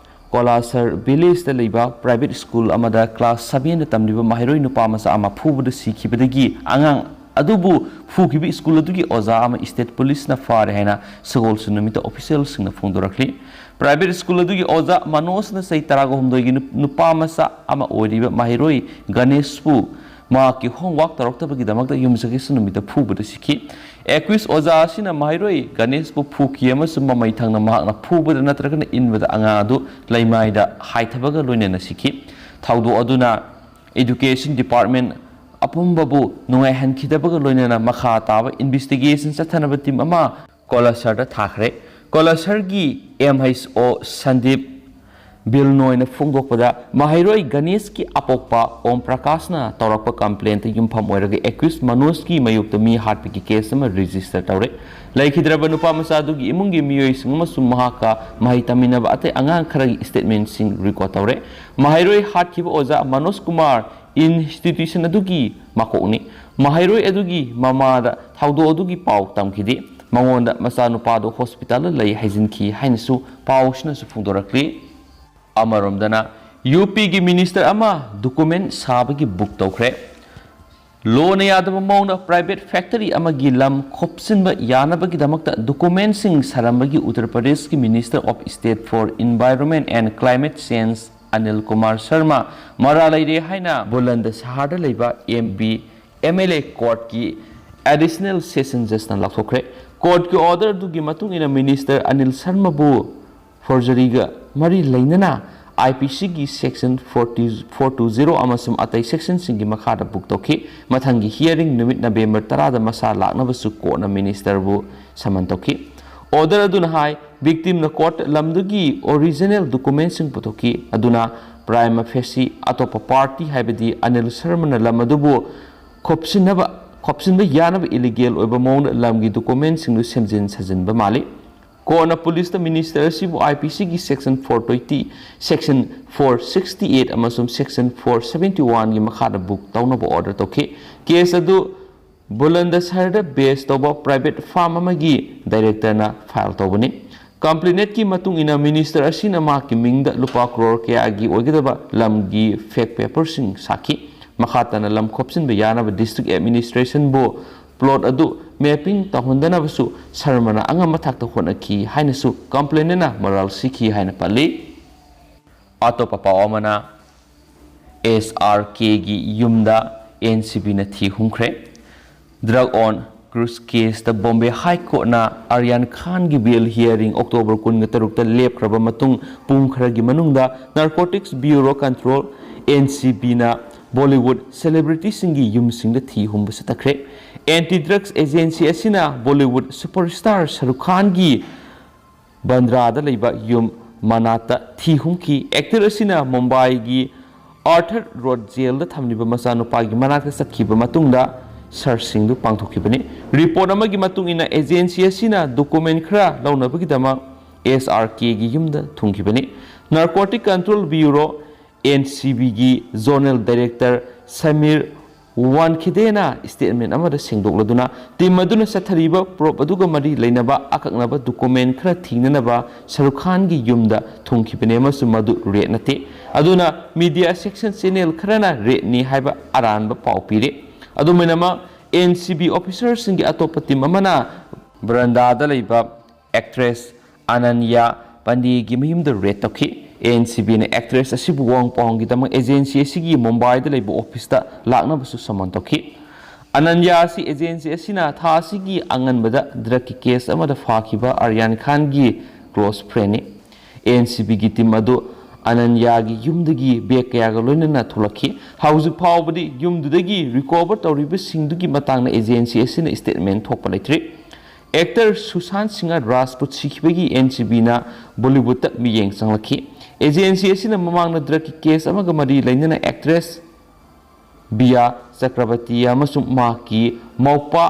ꯀꯣꯂꯥꯁꯔ ꯚꯤꯂꯦꯖꯇ ꯂꯩꯕ ꯄ꯭ꯔꯥꯏꯚꯦꯠ ꯁ꯭ꯀꯨꯜ ꯑꯃꯗ ꯀ꯭ꯂꯥꯁ ꯁꯚꯦꯟꯗ ꯇꯝꯂꯤꯕ ꯃꯍꯩꯔꯣꯏ ꯅꯨꯄꯥ ꯃꯆꯥ ꯑꯃ ꯐꯨꯕꯗ ꯁꯤꯈꯤꯕꯗꯒꯤ ꯑꯉꯥꯡ ꯑꯗꯨꯕꯨ ꯐꯨꯈꯤꯕ ꯁ꯭ꯀꯨꯜ ꯑꯗꯨꯒꯤ ꯑꯣꯖꯥ ꯑꯃ ꯁ꯭ꯇꯦꯠ ꯄꯨꯂꯤꯁꯅ ꯐꯥꯔꯦ ꯍꯥꯏꯅ ꯁꯒꯣꯜꯁꯦꯟ ꯅꯨꯃꯤꯠꯇ ꯑꯣꯐꯤꯁꯤꯌꯦꯜꯁꯤꯡꯅ ꯐꯣꯡꯗꯣꯔꯛꯂꯤ꯫ ꯄ꯭ꯔꯥꯏꯚꯦꯠ ꯁ꯭ꯀꯨꯜ ꯑꯗꯨꯒꯤ ꯑꯣꯖꯥ ꯃꯅꯣꯖꯅ ꯆꯍꯤ ꯇꯔꯥꯒ ꯍꯨꯝꯗꯣꯏꯒꯤ ꯅꯨ-, ꯅꯨꯄꯥ ꯃꯆꯥ ꯑꯃ ꯑꯣꯏꯔꯤꯕ ꯃꯍꯩꯔꯣꯏ ꯒꯅꯦꯁꯄꯨ ꯃꯍꯥꯛꯀꯤ ꯍꯣꯝꯋꯥꯔꯛ ꯇꯧꯔꯛꯇꯕꯒꯤꯗꯃꯛꯇ ꯌꯨꯝꯁꯀꯩꯁ ꯅꯨꯃꯤꯠꯇ ꯐꯨꯕꯗ ꯁꯤꯈꯤ꯫ ꯑꯦꯀ꯭ꯌꯨꯁ ꯑꯣꯖꯥ ꯑꯁꯤꯅ ꯃꯍꯩꯔꯣꯏ ꯒꯅꯦꯁꯄꯨ ꯐꯨꯈꯤ ꯑꯃꯁꯨꯡ ꯃꯃꯩ ꯊꯪꯅ ꯃꯍꯥꯛꯅ ꯐꯨꯕꯗ ꯅꯠꯇ꯭ꯔꯒꯅ ꯏꯟꯕꯗ ꯑꯉꯥꯡ ꯑꯗꯨ ꯂꯩꯃꯥꯏꯗ ꯍꯥꯏꯊꯕꯒ ꯂꯣꯏꯅꯅ ꯁꯤꯈꯤ꯫ ꯊꯧꯗꯣꯛ ꯑꯗꯨꯅ ꯏꯗꯨꯀꯦꯁꯟ ꯗꯤꯄꯥꯔꯠꯃꯦꯟ ꯑꯄꯨꯝꯕꯕꯨ ꯅꯨꯡꯉꯥꯏꯍꯟꯈꯤꯗꯕꯒ ꯂꯣꯏꯅꯅ ꯃꯈꯥ ꯇꯥꯕ ꯏꯟꯚꯦꯁꯇꯤꯒꯦꯁꯟ ꯆꯠꯊꯅꯕ ꯇꯤꯝ ꯑꯃ ꯀꯣꯂꯥꯁꯔꯗ ꯊꯥꯈ꯭ꯔꯦ꯫ ꯀꯣꯂꯥꯁꯔꯒꯤ ꯑꯦꯝ ꯑꯩꯆ ꯑꯣ ꯁꯟꯗꯤꯞ ꯕꯤꯜꯅꯣꯏꯅ ꯐꯣꯡꯗꯣꯛꯄꯗ, ꯃꯍꯩꯔꯣꯏ ꯒꯅꯦꯁꯀꯤ ꯑꯄꯣꯛꯄ ꯑꯣꯝ ꯄ꯭ꯔꯀꯥꯁꯅ ꯇꯧꯔꯛꯄ ꯀꯝꯄ꯭ꯂꯦꯟꯇ ꯌꯨꯝꯐꯝ ꯑꯣꯏꯔꯒ ꯑꯦꯀ꯭ꯌꯨꯁ ꯃꯅꯣꯖꯀꯤ ꯃꯥꯌꯣꯛꯇ ꯃꯤ ꯍꯥꯠꯄꯒꯤ ꯀꯦꯁ ꯑꯃ ꯔꯦꯖꯤꯁꯇꯔ ꯇꯧꯔꯦ꯫ ꯂꯩꯈꯤꯗ꯭ꯔꯕ ꯅꯨꯄꯥ ꯃꯆꯥ ꯑꯗꯨꯒꯤ ꯏꯃꯨꯡꯒꯤ ꯃꯤꯑꯣꯏꯁꯤꯡ ꯑꯃꯁꯨꯡ ꯃꯍꯥꯛꯀ ꯃꯍꯩ ꯇꯝꯃꯤꯟꯅꯕ ꯑꯇꯩ ꯑꯉꯥꯡ ꯈꯔꯒꯤ ꯁ꯭ꯇꯦꯠꯃꯦꯟꯠꯁꯤꯡ ꯔꯦꯀꯣꯔꯗ ꯇꯧꯔꯦ꯫ ꯃꯍꯩꯔꯣꯏ ꯍꯥꯠꯈꯤꯕ ꯑꯣꯖꯥ ꯃꯅꯣꯖ ꯀꯨꯃꯥꯔ ꯏꯟꯁꯇꯤꯇ꯭ꯌꯨꯁꯟ ꯑꯗꯨꯒꯤ ꯃꯀꯣꯛꯅꯤ꯫ ꯃꯍꯩꯔꯣꯏ ꯑꯗꯨꯒꯤ ꯃꯃꯥꯗ ꯊꯧꯗꯣꯛ ꯑꯗꯨꯒꯤ ꯄꯥꯎ ꯇꯝꯈꯤꯗꯦ꯫ ꯃꯉꯣꯟꯗ ꯃꯆꯥꯅꯨꯄꯥꯗꯨ ꯍꯣꯁꯄꯤꯇꯥꯜꯗ ꯂꯩ ꯍꯥꯏꯖꯤꯟꯈꯤ ꯍꯥꯏꯅꯁꯨ ꯄꯥꯎꯁꯤꯅꯁꯨ ꯐꯣꯡꯗꯣꯔꯛꯂꯤ꯫ ꯑꯃꯔꯣꯝꯗꯅ, ꯌꯨ ꯄꯤꯒꯤ ꯃꯤꯅꯤꯁꯇꯔ ꯑꯃ ꯗꯣꯀꯨꯃꯦꯟꯠ ꯁꯥꯕꯒꯤ ꯕꯨꯛ ꯇꯧꯈ꯭ꯔꯦ꯫ ꯂꯣꯅ ꯌꯥꯗꯕ ꯃꯑꯣꯡꯗ ꯄ꯭ꯔꯥꯏꯚꯦꯠ ꯐꯦꯛꯇꯔꯤ ꯑꯃꯒꯤ ꯂꯝ ꯈꯣꯞꯆꯤꯟꯕ ꯌꯥꯅꯕꯒꯤꯗꯃꯛꯇ ꯗꯣꯀꯨꯃꯦꯟꯠꯁꯤꯡ ꯁꯥꯔꯝꯕꯒꯤ ꯎꯠꯇꯔ ꯄ꯭ꯔꯗꯦꯁꯀꯤ minister of state for environment and climate change Anil Kumar Sharma ꯃꯔꯥ ꯂꯩꯔꯦ ꯍꯥꯏꯅ ꯕꯨꯂꯟꯗ ꯁꯍꯔꯗ ꯂꯩꯕ M B M L A ꯀꯣꯔꯠꯀꯤ ꯑꯦꯗꯤꯁꯅꯦꯜ ꯁꯦꯁꯟ ꯖꯁꯅ ꯂꯥꯎꯊꯣꯛꯈ꯭ꯔꯦ꯫ ꯀꯣꯔꯠꯀꯤ ꯑꯣꯔꯗꯔ ꯑꯗꯨꯒꯤ ꯃꯇꯨꯡ ꯏꯟꯅ ꯃꯤꯅꯤꯁꯇꯔ ꯑꯅꯤꯜ ꯁꯔꯃꯕꯨ ꯐꯣꯔꯖꯔꯤꯒ ꯃꯔꯤ ꯂꯩꯅꯅ ꯑꯥꯏ ꯄꯤ ꯁꯤꯒꯤ ꯁꯦꯛꯁꯟ ꯐꯣꯔ ꯇꯨ ꯖꯤꯔꯣ ꯑꯃꯁꯨꯡ ꯑꯇꯩ ꯁꯦꯛꯁꯟꯁꯤꯡꯒꯤ ꯃꯈꯥꯗ ꯕꯨꯛ ꯇꯧꯈꯤ꯫ ꯃꯊꯪꯒꯤ ꯍꯤꯌꯥꯔꯤꯡ ꯅꯨꯃꯤꯠ ꯅꯕꯦꯝꯕꯔ ꯇꯔꯥꯗ ꯃꯁꯥ ꯂꯥꯛꯅꯕꯁꯨ ꯀꯣꯔꯠꯅ ꯃꯤꯅꯤꯁꯇꯔꯕꯨ ꯁꯃꯟ ꯇꯧꯈꯤ꯫ ꯑꯣꯔꯗꯔ ꯑꯗꯨꯅ ꯍꯥꯏ, ꯚꯤꯛꯇꯤꯝꯅ ꯀꯣꯔꯠꯇ ꯂꯝꯗꯨꯒꯤ ꯑꯣꯔꯤꯖꯤꯅꯦꯜ ꯗꯣꯀꯨꯃꯦꯟꯁꯤꯡ ꯄꯨꯊꯣꯛꯈꯤ, ꯑꯗꯨꯅ ꯄ꯭ꯔꯥꯏꯃ ꯐꯦꯁꯤ ꯑꯇꯣꯞꯄ ꯄꯥꯔꯇꯤ, ꯍꯥꯏꯕꯗꯤ ꯑꯅꯤꯜ ꯁꯔꯃꯅ ꯂꯝ ꯑꯗꯨꯕꯨ ꯈꯣꯞꯆꯤꯟꯅꯕ, ꯈꯣꯞꯆꯤꯟꯕ ꯌꯥꯅꯕ ꯏꯂꯤꯒꯦꯜ ꯑꯣꯏꯕ ꯃꯑꯣꯡꯗ ꯂꯝꯒꯤ ꯗꯣꯀꯨꯃꯦꯟꯁꯤꯡꯗꯨ ꯁꯦꯝꯖꯤꯟ ꯁꯥꯖꯤꯟꯕ ꯃꯥꯜꯂꯤ꯫ ꯀꯣꯔꯠꯅ ꯄꯨꯂꯤꯁꯇ ꯃꯤꯅꯤꯁꯇꯔ ꯑꯁꯤꯕꯨ ꯑꯥꯏ ꯄꯤ ꯁꯤꯒꯤ section four twenty, section four sixty eight ꯑꯃꯁꯨꯡ ꯁꯦꯛꯁꯟ ꯐꯣꯔ ꯁꯚꯦꯟꯇꯤ ꯋꯥꯟꯒꯤ ꯃꯈꯥꯗ ꯕꯨꯛ ꯇꯧꯅꯕ ꯑꯣꯔꯗꯔ ꯇꯧꯈꯤ꯫ ꯀꯦꯁ ꯑꯗꯨ ꯕꯨꯂꯟꯗꯁꯍꯔꯗ ꯕꯦꯁ ꯇꯧꯕ ꯄ꯭ꯔꯥꯏꯚꯦꯠ ꯐꯥꯔꯝ ꯑꯃꯒꯤ ꯗꯥꯏꯔꯦꯛꯇꯔꯅ ꯐꯥꯏꯜ ꯇꯧꯕꯅꯤ꯫ ꯀꯝꯄ꯭ꯂꯦꯅꯦꯟꯠꯀꯤ ꯃꯇꯨꯡ ꯏꯟꯅ, ꯃꯤꯅꯤꯁꯇꯔ ꯑꯁꯤꯅ ꯃꯍꯥꯛꯀꯤ ꯃꯤꯡꯗ ꯂꯨꯄꯥ ꯀ꯭ꯔꯣꯔ ꯀꯌꯥꯒꯤ ꯑꯣꯏꯒꯗꯕ ꯂꯝꯒꯤ ꯐꯦꯛ ꯄꯦꯄꯔꯁꯤꯡ ꯁꯥꯈꯤ꯫ ꯃꯈꯥ ꯇꯥꯅ ꯂꯝ ꯈꯣꯞꯆꯤꯟꯕ ꯌꯥꯅꯕ ꯗꯤꯁꯇ꯭ꯔꯤꯛ ꯑꯦꯗꯃꯤꯅꯤꯁꯇ꯭ꯔꯦꯁꯟꯕꯨ ꯄ꯭ꯂꯣꯠ ꯑꯗꯨ ꯃꯦꯄꯤꯡ ꯇꯧꯍꯟꯗꯅꯕꯁꯨ ꯁꯔꯃꯅ ꯑꯉꯝꯕ ꯊꯥꯛꯇ ꯍꯣꯠꯅꯈꯤ ꯍꯥꯏꯅꯁꯨ ꯀꯝꯄ꯭ꯂꯦꯅꯦꯟꯠꯅ ꯃꯔꯥꯜ ꯁꯤꯈꯤ ꯍꯥꯏꯅ ꯄꯜꯂꯤ꯫ ꯑꯇꯣꯞꯄ ꯄꯥꯎ ꯑꯃꯅ, ꯑꯦꯁ ꯑꯥꯔ ꯀꯦꯒꯤ ꯌꯨꯝꯗ ꯑꯦꯟ ꯁꯤ ꯕꯤꯅ ꯊꯤ ꯍꯨꯝꯈ꯭ꯔꯦ꯫ ꯗ꯭ꯔꯒ ꯑꯣꯟ ꯀ꯭ꯔꯨꯖ ꯀꯦꯁꯇ ꯕꯣꯝꯕꯦ ꯍꯥꯏ ꯀꯣꯔꯠꯅ ꯑꯔꯌꯥꯟ ꯈꯥꯟꯒꯤ ꯕꯦꯜ ꯍꯤꯌꯥꯔꯤꯡ ꯑꯣꯛꯇꯣꯕꯔ ꯀꯨꯟꯒ ꯇꯔꯨꯛꯇ ꯂꯦꯞꯈ꯭ꯔꯕ ꯃꯇꯨꯡ, ꯄꯨꯡ ꯈꯔꯒꯤ ꯃꯅꯨꯡꯗ narcotics bureau control, and C ꯕꯤꯅ Bollywood ꯁꯦꯂꯦꯕ꯭ꯔꯤꯇꯤꯁꯤꯡꯒꯤ ꯌꯨꯝꯁꯤꯡꯗ ꯊꯤ ꯍꯨꯝꯕ ꯆꯠꯊꯈ꯭ꯔꯦ꯫ ꯑꯦꯟꯇꯤ ꯗ꯭ꯔꯒꯁ ꯑꯦꯖꯦꯟꯁꯤ ꯑꯁꯤꯅ ꯕꯣꯂꯤꯋꯨꯗ ꯁꯨꯄꯔꯁ꯭ꯇꯥꯔ ꯁꯥꯔꯨꯈ ꯈꯥꯟꯒꯤ ꯕꯟꯗ꯭ꯔꯥꯗ ꯂꯩꯕ ꯌꯨꯝ ꯃꯅꯥꯛꯇ ꯊꯤ ꯍꯨꯝꯈꯤ꯫ ꯑꯦꯛꯇꯔ ꯑꯁꯤꯅ ꯃꯨꯝꯕꯥꯏꯒꯤ ꯑꯥꯔꯊꯔ ꯔꯣꯗ ꯖꯦꯜꯗ ꯊꯝꯂꯤꯕ ꯃꯆꯥꯅꯨꯄꯥꯒꯤ ꯃꯅꯥꯛꯇ ꯆꯠꯈꯤꯕ ꯃꯇꯨꯡꯗ ꯁꯔꯆꯁꯤꯡꯗꯨ ꯄꯥꯡꯊꯣꯛꯈꯤꯕꯅꯤ꯫ ꯔꯤꯄꯣꯔꯠ ꯑꯃꯒꯤ ꯃꯇꯨꯡ ꯏꯟꯅ, ꯑꯦꯖꯦꯟꯁꯤ ꯑꯁꯤꯅ ꯗꯣꯀꯨꯃꯦꯟ ꯈꯔ ꯂꯧꯅꯕꯒꯤꯗꯃꯛ ꯑꯦꯁ ꯑꯥꯔ ꯀꯦꯒꯤ ꯌꯨꯝꯗ ꯊꯨꯡꯈꯤꯕꯅꯤ꯫ Narcotic control bureau, N C ꯕꯤꯒꯤ ꯖꯣꯅꯦꯜ ꯗꯥꯏꯔꯦꯛꯇꯔ ꯁꯃꯤꯔ ꯋꯥꯟꯈꯤꯗꯦꯅ ꯁ꯭ꯇꯦꯠꯃꯦꯟ ꯑꯃꯗ ꯁꯦꯡꯗꯣꯛꯂꯗꯨꯅ, ꯇꯤꯝ ꯑꯗꯨꯅ ꯆꯠꯊꯔꯤꯕ ꯄ꯭ꯔꯣꯞ ꯑꯗꯨꯒ ꯃꯔꯤ ꯂꯩꯅꯕ ꯑꯀꯛꯅꯕ ꯗꯣꯀꯨꯃꯦꯟ ꯈꯔ ꯊꯤꯅꯅꯕ ꯁꯔꯨꯈ ꯈꯥꯟꯒꯤ ꯌꯨꯝꯗ ꯊꯨꯡꯈꯤꯕꯅꯤ ꯑꯃꯁꯨꯡ ꯃꯗꯨ ꯔꯦꯗ ꯅꯠꯇꯦ꯫ ꯑꯗꯨꯅ ꯃꯤꯗꯤꯌꯥ ꯁꯦꯛꯁꯟ ꯆꯦꯅꯦꯜ ꯈꯔꯅ ꯔꯦꯗꯅꯤ ꯍꯥꯏꯕ ꯑꯔꯥꯟꯕ ꯄꯥꯎ ꯄꯤꯔꯤ꯫ ꯑꯗꯨꯝ ꯑꯣꯏꯅꯃꯛ, ꯑꯦꯟ ꯁꯤ ꯕꯤ ꯑꯣꯐꯤꯁꯔꯁꯤꯡꯒꯤ ꯑꯇꯣꯞꯄ ꯇꯤꯝ ꯑꯃꯅ ꯕꯔꯟꯗꯥꯗ ꯂꯩꯕ ꯑꯦꯛꯇ꯭ꯔꯦꯁ ꯑꯅꯟꯌꯥ ꯄꯥꯟꯗꯦꯒꯤ ꯃꯌꯨꯝꯗ ꯔꯦꯗ ꯇꯧꯈꯤ꯫ ꯑꯦꯟ ꯁꯤ ꯕꯤꯅ ꯑꯦꯛꯇ꯭ꯔꯦꯁ ꯑꯁꯤꯕꯨ ꯋꯥꯍꯪ ꯄꯥꯎꯍꯪꯒꯤꯗꯃꯛ ꯑꯦꯖꯦꯟꯁꯤ ꯑꯁꯤꯒꯤ ꯃꯨꯝꯕꯥꯏꯗ ꯂꯩꯕ ꯑꯣꯐꯤꯁꯇ ꯂꯥꯛꯅꯕꯁꯨ ꯁꯃꯟ ꯇꯧꯈꯤ꯫ ꯑꯅꯟꯌꯥ ꯑꯁꯤ ꯑꯦꯖꯦꯟꯁꯤ ꯑꯁꯤꯅ ꯊꯥ ꯑꯁꯤꯒꯤ ꯑꯉꯟꯕꯗ ꯗ꯭ꯔꯒꯀꯤ ꯀꯦꯁ ꯑꯃꯗ ꯐꯥꯈꯤꯕ ꯑꯔꯌꯥꯟ ꯈꯥꯟꯒꯤ ꯀ꯭ꯂꯣꯁ ꯐ꯭ꯔꯦꯟꯅꯤ꯫ ꯑꯦꯟ ꯁꯤ ꯕꯤꯒꯤ ꯇꯤꯝ ꯑꯗꯨ ꯑꯅꯟꯌꯥꯒꯤ ꯌꯨꯝꯗꯒꯤ ꯕꯦꯒ ꯀꯌꯥꯒ ꯂꯣꯏꯅꯅ ꯊꯣꯛꯂꯛꯈꯤ꯫ ꯍꯧꯖꯤꯛ ꯐꯥꯎꯕꯗꯤ ꯌꯨꯝꯗꯨꯗꯒꯤ ꯔꯤꯀꯣꯚꯔ ꯇꯧꯔꯤꯕꯁꯤꯡꯗꯨꯒꯤ ꯃꯇꯥꯡꯗ ꯑꯦꯖꯦꯟꯁꯤ ꯑꯁꯤꯅ ꯁ꯭ꯇꯦꯠꯃꯦꯟ ꯊꯣꯛꯄ ꯂꯩꯇ꯭ꯔꯤ꯫ ꯑꯦꯛꯇꯔ ꯁꯨꯁꯥꯟꯠ ꯁꯤꯡꯍ ꯔꯥꯖꯄꯨꯠ ꯁꯤꯈꯤꯕꯒꯤ ꯑꯦꯟ ꯁꯤ ꯕꯤꯅ ꯕꯣꯂꯤꯋꯨꯗꯇ ꯃꯤꯠꯌꯦꯡ ꯆꯪꯂꯛꯈꯤ꯫ ꯑꯦꯖꯦꯟꯁꯤ ꯑꯁꯤꯅ ꯃꯃꯥꯡꯗ ꯗ꯭ꯔꯒꯀꯤ ꯀꯦꯁ ꯑꯃꯒ ꯃꯔꯤ ꯂꯩꯅꯅ ꯑꯦꯛꯇ꯭ꯔꯦꯁ ꯕꯤꯌꯥ ꯆꯀ꯭ꯔꯕꯔꯇꯤ ꯑꯃꯁꯨꯡ ꯃꯍꯥꯛꯀꯤ ꯃꯧꯄꯥ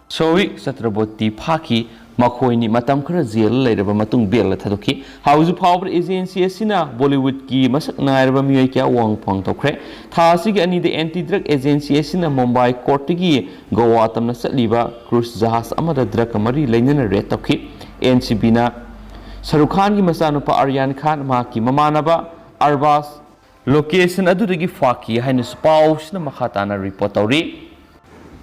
ꯁꯣꯚꯤꯛ ꯆꯇ꯭ꯔꯕꯣꯇꯤ ꯐꯥꯈꯤ꯫ ꯃꯈꯣꯏꯅꯤ ꯃꯇꯝ ꯈꯔ ꯖꯦꯜꯗ ꯂꯩꯔꯕ ꯃꯇꯨꯡ ꯕꯦꯜꯗ ꯊꯥꯗꯣꯛꯈꯤ꯫ ꯍꯧꯖꯤꯛ ꯐꯥꯎꯕꯗ ꯑꯦꯖꯦꯟꯁꯤ ꯑꯁꯤꯅ ꯕꯣꯂꯤꯋꯨꯗꯀꯤ ꯃꯁꯛ ꯅꯥꯏꯔꯕ ꯃꯤꯑꯣꯏ ꯀꯌꯥ ꯋꯥꯍꯪ ꯐꯣꯟ ꯇꯧꯈ꯭ꯔꯦ꯫ ꯊꯥ ꯑꯁꯤꯒꯤ ꯑꯅꯤꯗ ꯑꯦꯟꯇꯤ ꯗ꯭ꯔꯒ ꯑꯦꯖꯦꯟꯁꯤ ꯑꯁꯤꯅ ꯃꯨꯝꯕꯥꯏ ꯀꯣꯔꯠꯇꯒꯤ ꯒꯣꯋꯥ ꯇꯝꯅ ꯆꯠꯂꯤꯕ ꯀ꯭ꯔꯨꯖ ꯖꯍꯥꯖ ꯑꯃꯗ ꯗ꯭ꯔꯒꯀ ꯃꯔꯤ ꯂꯩꯅꯅ ꯔꯦꯗ ꯇꯧꯈꯤ꯫ ꯑꯦꯟ ꯁꯤ ꯕꯤꯅ ꯁꯔꯨꯈ ꯈꯥꯟꯒꯤ ꯃꯆꯥꯅꯨꯄꯥ ꯑꯔꯌꯥꯟ ꯈꯥꯟ, ꯃꯍꯥꯛꯀꯤ ꯃꯃꯥꯟꯅꯕ ꯑꯔꯕꯥꯖ ꯂꯣꯀꯦꯁꯟ ꯑꯗꯨꯗꯒꯤ ꯐꯥꯈꯤ ꯍꯥꯏꯅꯁꯨ ꯄꯥꯎꯁꯤꯅ ꯃꯈꯥ ꯇꯥꯅ ꯔꯤꯄꯣꯔꯠ ꯇꯧꯔꯤ꯫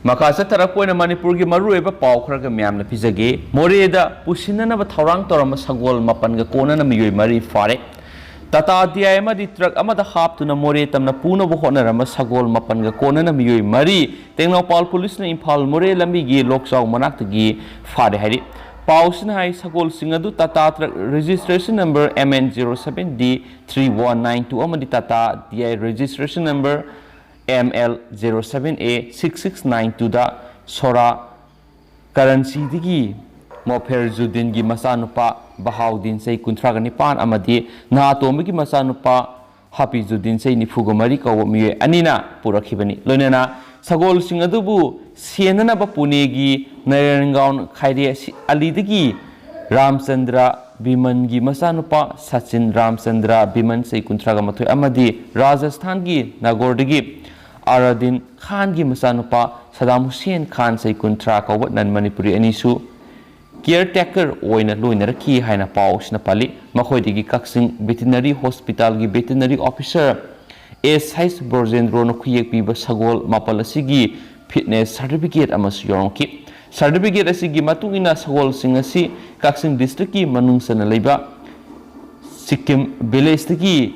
ꯃꯈꯥ ꯆꯠꯊꯔꯛꯄ ꯑꯣꯏꯅ ꯃꯅꯤꯄꯨꯔꯒꯤ ꯃꯔꯨꯑꯣꯏꯕ ꯄꯥꯎ ꯈꯔꯒ ꯃꯌꯥꯝꯅ ꯄꯤꯖꯒꯦ꯫ ꯃꯣꯔꯦꯗ ꯄꯨꯁꯤꯟꯅꯅꯕ ꯊꯧꯔꯥꯡ ꯇꯧꯔꯝꯕ ꯁꯒꯣꯜ ꯃꯥꯄꯟꯒ ꯀꯣꯟꯅꯅ ꯃꯤꯑꯣꯏ ꯃꯔꯤ ꯐꯥꯔꯦ꯫ ꯇꯥꯇꯥ ꯗꯤ ꯑꯥꯏ ꯑꯃꯗꯤ ꯇ꯭ꯔꯛ ꯑꯃꯗ ꯍꯥꯞꯇꯨꯅ ꯃꯣꯔꯦ ꯇꯝꯅ ꯄꯨꯅꯕ ꯍꯣꯠꯅꯔꯝꯕ ꯁꯒꯣꯜ ꯃꯥꯄꯟꯒ ꯀꯣꯟꯅꯅ ꯃꯤꯑꯣꯏ ꯃꯔꯤ ꯇꯦꯡꯅꯧꯄꯥꯜ ꯄꯨꯂꯤꯁꯅ ꯏꯝꯐꯥꯜ ꯃꯣꯔꯦ ꯂꯝꯕꯤꯒꯤ ꯂꯣꯛꯆꯥꯎ ꯃꯅꯥꯛꯇꯒꯤ ꯐꯥꯔꯦ ꯍꯥꯏꯔꯤ꯫ ꯄꯥꯎꯁꯤꯅ ꯍꯥꯏ, ꯁꯒꯣꯜꯁꯤꯡ ꯑꯗꯨ Tata truck registration number M N zero seven D three one nine two ꯑꯃꯗꯤ Tata D I registration number M L zero seven A six six nine twoꯗ ꯁꯣꯔꯥ ꯀꯔꯟꯁꯤꯗꯒꯤ ꯃꯣꯐꯦꯔꯖꯨꯗꯤꯟꯒꯤ ꯃꯆꯥꯅꯨꯄꯥ ꯕꯍꯥꯎꯗꯤꯟ, ꯆꯍꯤ ꯀꯨꯟꯊ꯭ꯔꯥꯒ ꯅꯤꯄꯥꯟ, ꯑꯃꯗꯤ ꯅꯍꯥꯇꯣꯝꯕꯒꯤ ꯃꯆꯥꯅꯨꯄꯥ ꯍꯥꯐꯤꯖꯨꯗꯤꯟ, ꯆꯍꯤ ꯅꯤꯐꯨꯒ ꯃꯔꯤ ꯀꯧꯕ ꯃꯤꯑꯣꯏ ꯑꯅꯤꯅ ꯄꯨꯔꯛꯈꯤꯕꯅꯤ꯫ ꯂꯣꯏꯅꯅ ꯁꯒꯣꯜꯁꯤꯡ ꯑꯗꯨꯕꯨ ꯁꯦꯟꯅꯅꯕ ꯄꯨꯅꯦꯒꯤ ꯅꯔꯦꯟꯒꯥꯎꯟ ꯈꯥꯏꯔꯦ ꯑꯂꯤꯗꯒꯤ ꯔꯥꯝꯆꯟꯗ꯭ꯔ ꯕꯤꯃꯟꯒꯤ ꯃꯆꯥꯅꯨꯄꯥ ꯁꯆꯤꯟ ꯔꯥꯝꯆꯟꯗ꯭ꯔ ꯕꯤꯃꯟ, ꯆꯍꯤ ꯀꯨꯟꯊ꯭ꯔꯥꯒ ꯃꯥꯊꯣꯏ, ꯑꯃꯗꯤ ꯔꯥꯖꯁꯊꯥꯟꯒꯤ ꯅꯥꯒꯣꯔꯗꯒꯤ ꯑꯥꯔꯥꯗꯤꯟ ꯈꯥꯟꯒꯤ ꯃꯆꯥꯅꯨꯄꯥ ꯁꯗꯥꯝ ꯍꯨꯁꯦꯟ ꯈꯥꯟ, ꯆꯍꯤ ꯀꯨꯟꯊ꯭ꯔꯥ, ꯀꯧꯕ ꯅꯟ ꯃꯅꯤꯄꯨꯔꯤ ꯑꯅꯤꯁꯨ ꯀꯤꯌꯔ ꯇꯦꯀꯔ ꯑꯣꯏꯅ ꯂꯣꯏꯅꯔꯛꯈꯤ ꯍꯥꯏꯅ ꯄꯥꯎ ꯑꯁꯤꯅ ꯄꯜꯂꯤ꯫ ꯃꯈꯣꯏꯗꯒꯤ ꯀꯛꯆꯤꯡ ꯚꯦꯇꯤꯅꯔꯤ ꯍꯣꯁꯄꯤꯇꯥꯜꯒꯤ ꯚꯦꯇꯤꯅꯔꯤ ꯑꯣꯐꯤꯁꯔ ꯑꯦꯁ ꯍꯩꯆ ꯕ꯭ꯔꯣꯖꯦꯟꯗ꯭ꯔꯣꯅ ꯈꯨꯌꯦꯛ ꯄꯤꯕ ꯁꯒꯣꯜ ꯃꯥꯄꯜ ꯑꯁꯤꯒꯤ ꯐꯤꯠꯅꯦꯁ ꯁꯥꯔꯇꯤꯐꯤꯀꯦꯠ ꯑꯃꯁꯨ ꯌꯥꯎꯔꯝꯈꯤ꯫ ꯁꯥꯔꯇꯤꯐꯤꯀꯦꯠ ꯑꯁꯤꯒꯤ ꯃꯇꯨꯡ ꯏꯟꯅ ꯁꯒꯣꯜꯁꯤꯡ ꯑꯁꯤ ꯀꯛꯆꯤꯡ ꯗꯤꯁꯇ꯭ꯔꯤꯛꯀꯤ ꯃꯅꯨꯡ ꯆꯟꯅ ꯂꯩꯕ ꯁꯤꯛꯀꯤꯝ ꯚꯤꯂꯦꯖꯇꯒꯤ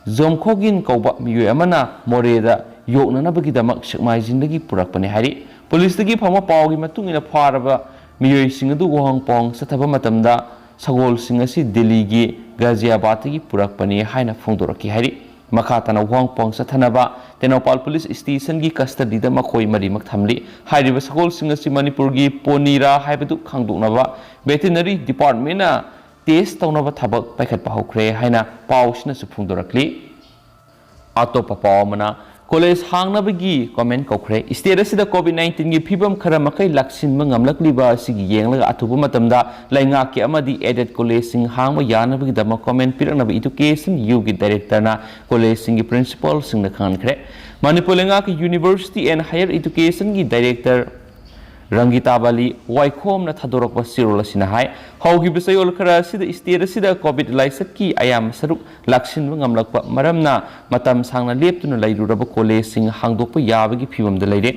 ꯖꯣꯝꯈꯣꯒꯤꯟ ꯀꯧꯕ ꯃꯤꯑꯣꯏ ꯑꯃꯅ ꯃꯣꯔꯦꯗ ꯌꯣꯛꯅꯅꯕꯒꯤꯗꯃꯛ ꯁꯦꯛꯃꯥꯏꯖꯤꯡꯗꯒꯤ ꯄꯨꯔꯛꯄꯅꯤ ꯍꯥꯏꯔꯤ꯫ ꯄꯨꯂꯤꯁꯇꯒꯤ ꯐꯪꯕ ꯄꯥꯎꯒꯤ ꯃꯇꯨꯡ ꯏꯟꯅ, ꯐꯥꯔꯕ ꯃꯤꯑꯣꯏꯁꯤꯡ ꯑꯗꯨ ꯋꯥꯍꯣꯡ ꯄꯥꯎꯍꯣꯡ ꯆꯠꯊꯕ ꯃꯇꯝꯗ ꯁꯒꯣꯜꯁꯤꯡ ꯑꯁꯤ ꯗꯤꯜꯂꯤꯒꯤ ꯒꯥꯖꯤꯌꯥꯕꯥꯗꯇꯒꯤ ꯄꯨꯔꯛꯄꯅꯤ ꯍꯥꯏꯅ ꯐꯣꯡꯗꯣꯔꯛꯈꯤ ꯍꯥꯏꯔꯤ꯫ ꯃꯈꯥ ꯇꯥꯅ ꯋꯥꯍꯣꯡ ꯄꯥꯎꯍꯣꯡ ꯆꯠꯊꯅꯕ ꯇꯦꯡꯅꯧꯄꯥꯜ ꯄꯨꯂꯤꯁ ꯁ꯭ꯇꯦꯁꯟꯒꯤ ꯀꯁꯇꯗꯤꯗ ꯃꯈꯣꯏ ꯃꯔꯤꯃꯛ ꯊꯝꯂꯤ꯫ ꯍꯥꯏꯔꯤꯕ ꯁꯒꯣꯜꯁꯤꯡ ꯑꯁꯤ ꯃꯅꯤꯄꯨꯔꯒꯤ ꯄꯣꯅꯤꯔꯥ ꯍꯥꯏꯕꯗꯨ ꯈꯪꯗꯣꯛꯅꯕ ꯚꯦꯇꯤꯅꯔꯤ ꯗꯤꯄꯥꯔꯠꯃꯦꯟꯅ ꯇꯦꯁ ꯇꯧꯅꯕ ꯊꯕꯛ ꯄꯥꯏꯈꯠꯄ ꯍꯧꯈ꯭ꯔꯦ ꯍꯥꯏꯅ ꯄꯥꯎꯁꯤꯅꯁꯨ ꯐꯣꯡꯗꯣꯔꯛꯂꯤ꯫ ꯑꯇꯣꯞꯄ ꯄꯥꯎ ꯑꯃꯅ, ꯀꯣꯂꯦꯖ ꯍꯥꯡꯅꯕꯒꯤ ꯀꯣꯃꯦꯟ ꯀꯧꯈ꯭ꯔꯦ꯫ ꯁ꯭ꯇꯦꯠ ꯑꯁꯤꯗ ꯀꯣꯚꯤꯗ ꯅꯥꯏꯟꯇꯤꯟꯒꯤ ꯐꯤꯕꯝ ꯈꯔ ꯃꯈꯩ ꯂꯥꯛꯁꯤꯟꯕ ꯉꯝꯂꯛꯂꯤꯕ ꯑꯁꯤꯒꯤ ꯌꯦꯡꯂꯒ ꯑꯊꯨꯕ ꯃꯇꯝꯗ ꯂꯩꯉꯥꯛꯀꯤ ꯑꯃꯗꯤ ꯑꯦꯗꯦꯗ ꯀꯣꯂꯦꯖꯁꯤꯡ ꯍꯥꯡꯕ ꯌꯥꯅꯕꯒꯤꯗꯃꯛ ꯀꯣꯃꯦꯟ ꯄꯤꯔꯛꯅꯕ ꯏꯗꯨꯀꯦꯁꯟ ꯌꯨꯒꯤ ꯗꯥꯏꯔꯦꯛꯇꯔꯅ ꯀꯣꯂꯦꯖꯁꯤꯡꯒꯤ ꯄ꯭ꯔꯤꯟꯁꯤꯄꯥꯜꯁꯤꯡꯗ ꯈꯪꯍꯟꯈ꯭ꯔꯦ꯫ ꯃꯅꯤꯄꯨꯔ ꯂꯩꯉꯥꯛꯀꯤ ꯌꯨꯅꯤꯚꯔꯁꯤꯇꯤ ꯑꯦꯟ ꯍꯥꯌꯔ ꯏꯗꯨꯀꯦꯁꯟꯒꯤ ꯗꯥꯏꯔꯦꯛꯇꯔ ꯔꯪꯒꯤꯇꯥ ꯕꯥꯂꯤ ꯋꯥꯏꯈꯣꯝꯅ ꯊꯥꯗꯣꯔꯛꯄ ꯆꯦꯔꯣꯜ ꯑꯁꯤꯅ ꯍꯥꯏ, ꯍꯧꯈꯤꯕ ꯆꯌꯣꯜ ꯈꯔ ꯑꯁꯤꯗ ꯁ꯭ꯇꯦꯠ ꯑꯁꯤꯗ ꯀꯣꯚꯤꯗ ꯂꯥꯏꯆꯠꯀꯤ ꯑꯌꯥꯝꯕ ꯁꯔꯨꯛ ꯂꯥꯛꯁꯤꯟꯕ ꯉꯝꯂꯛꯄ ꯃꯔꯝꯅ ꯃꯇꯝ ꯁꯥꯡꯅ ꯂꯦꯞꯇꯨꯅ ꯂꯩꯔꯨꯔꯕ ꯀꯣꯂꯦꯖꯁꯤꯡ ꯍꯥꯡꯗꯣꯛꯄ ꯌꯥꯕꯒꯤ ꯐꯤꯕꯝꯗ ꯂꯩꯔꯦ꯫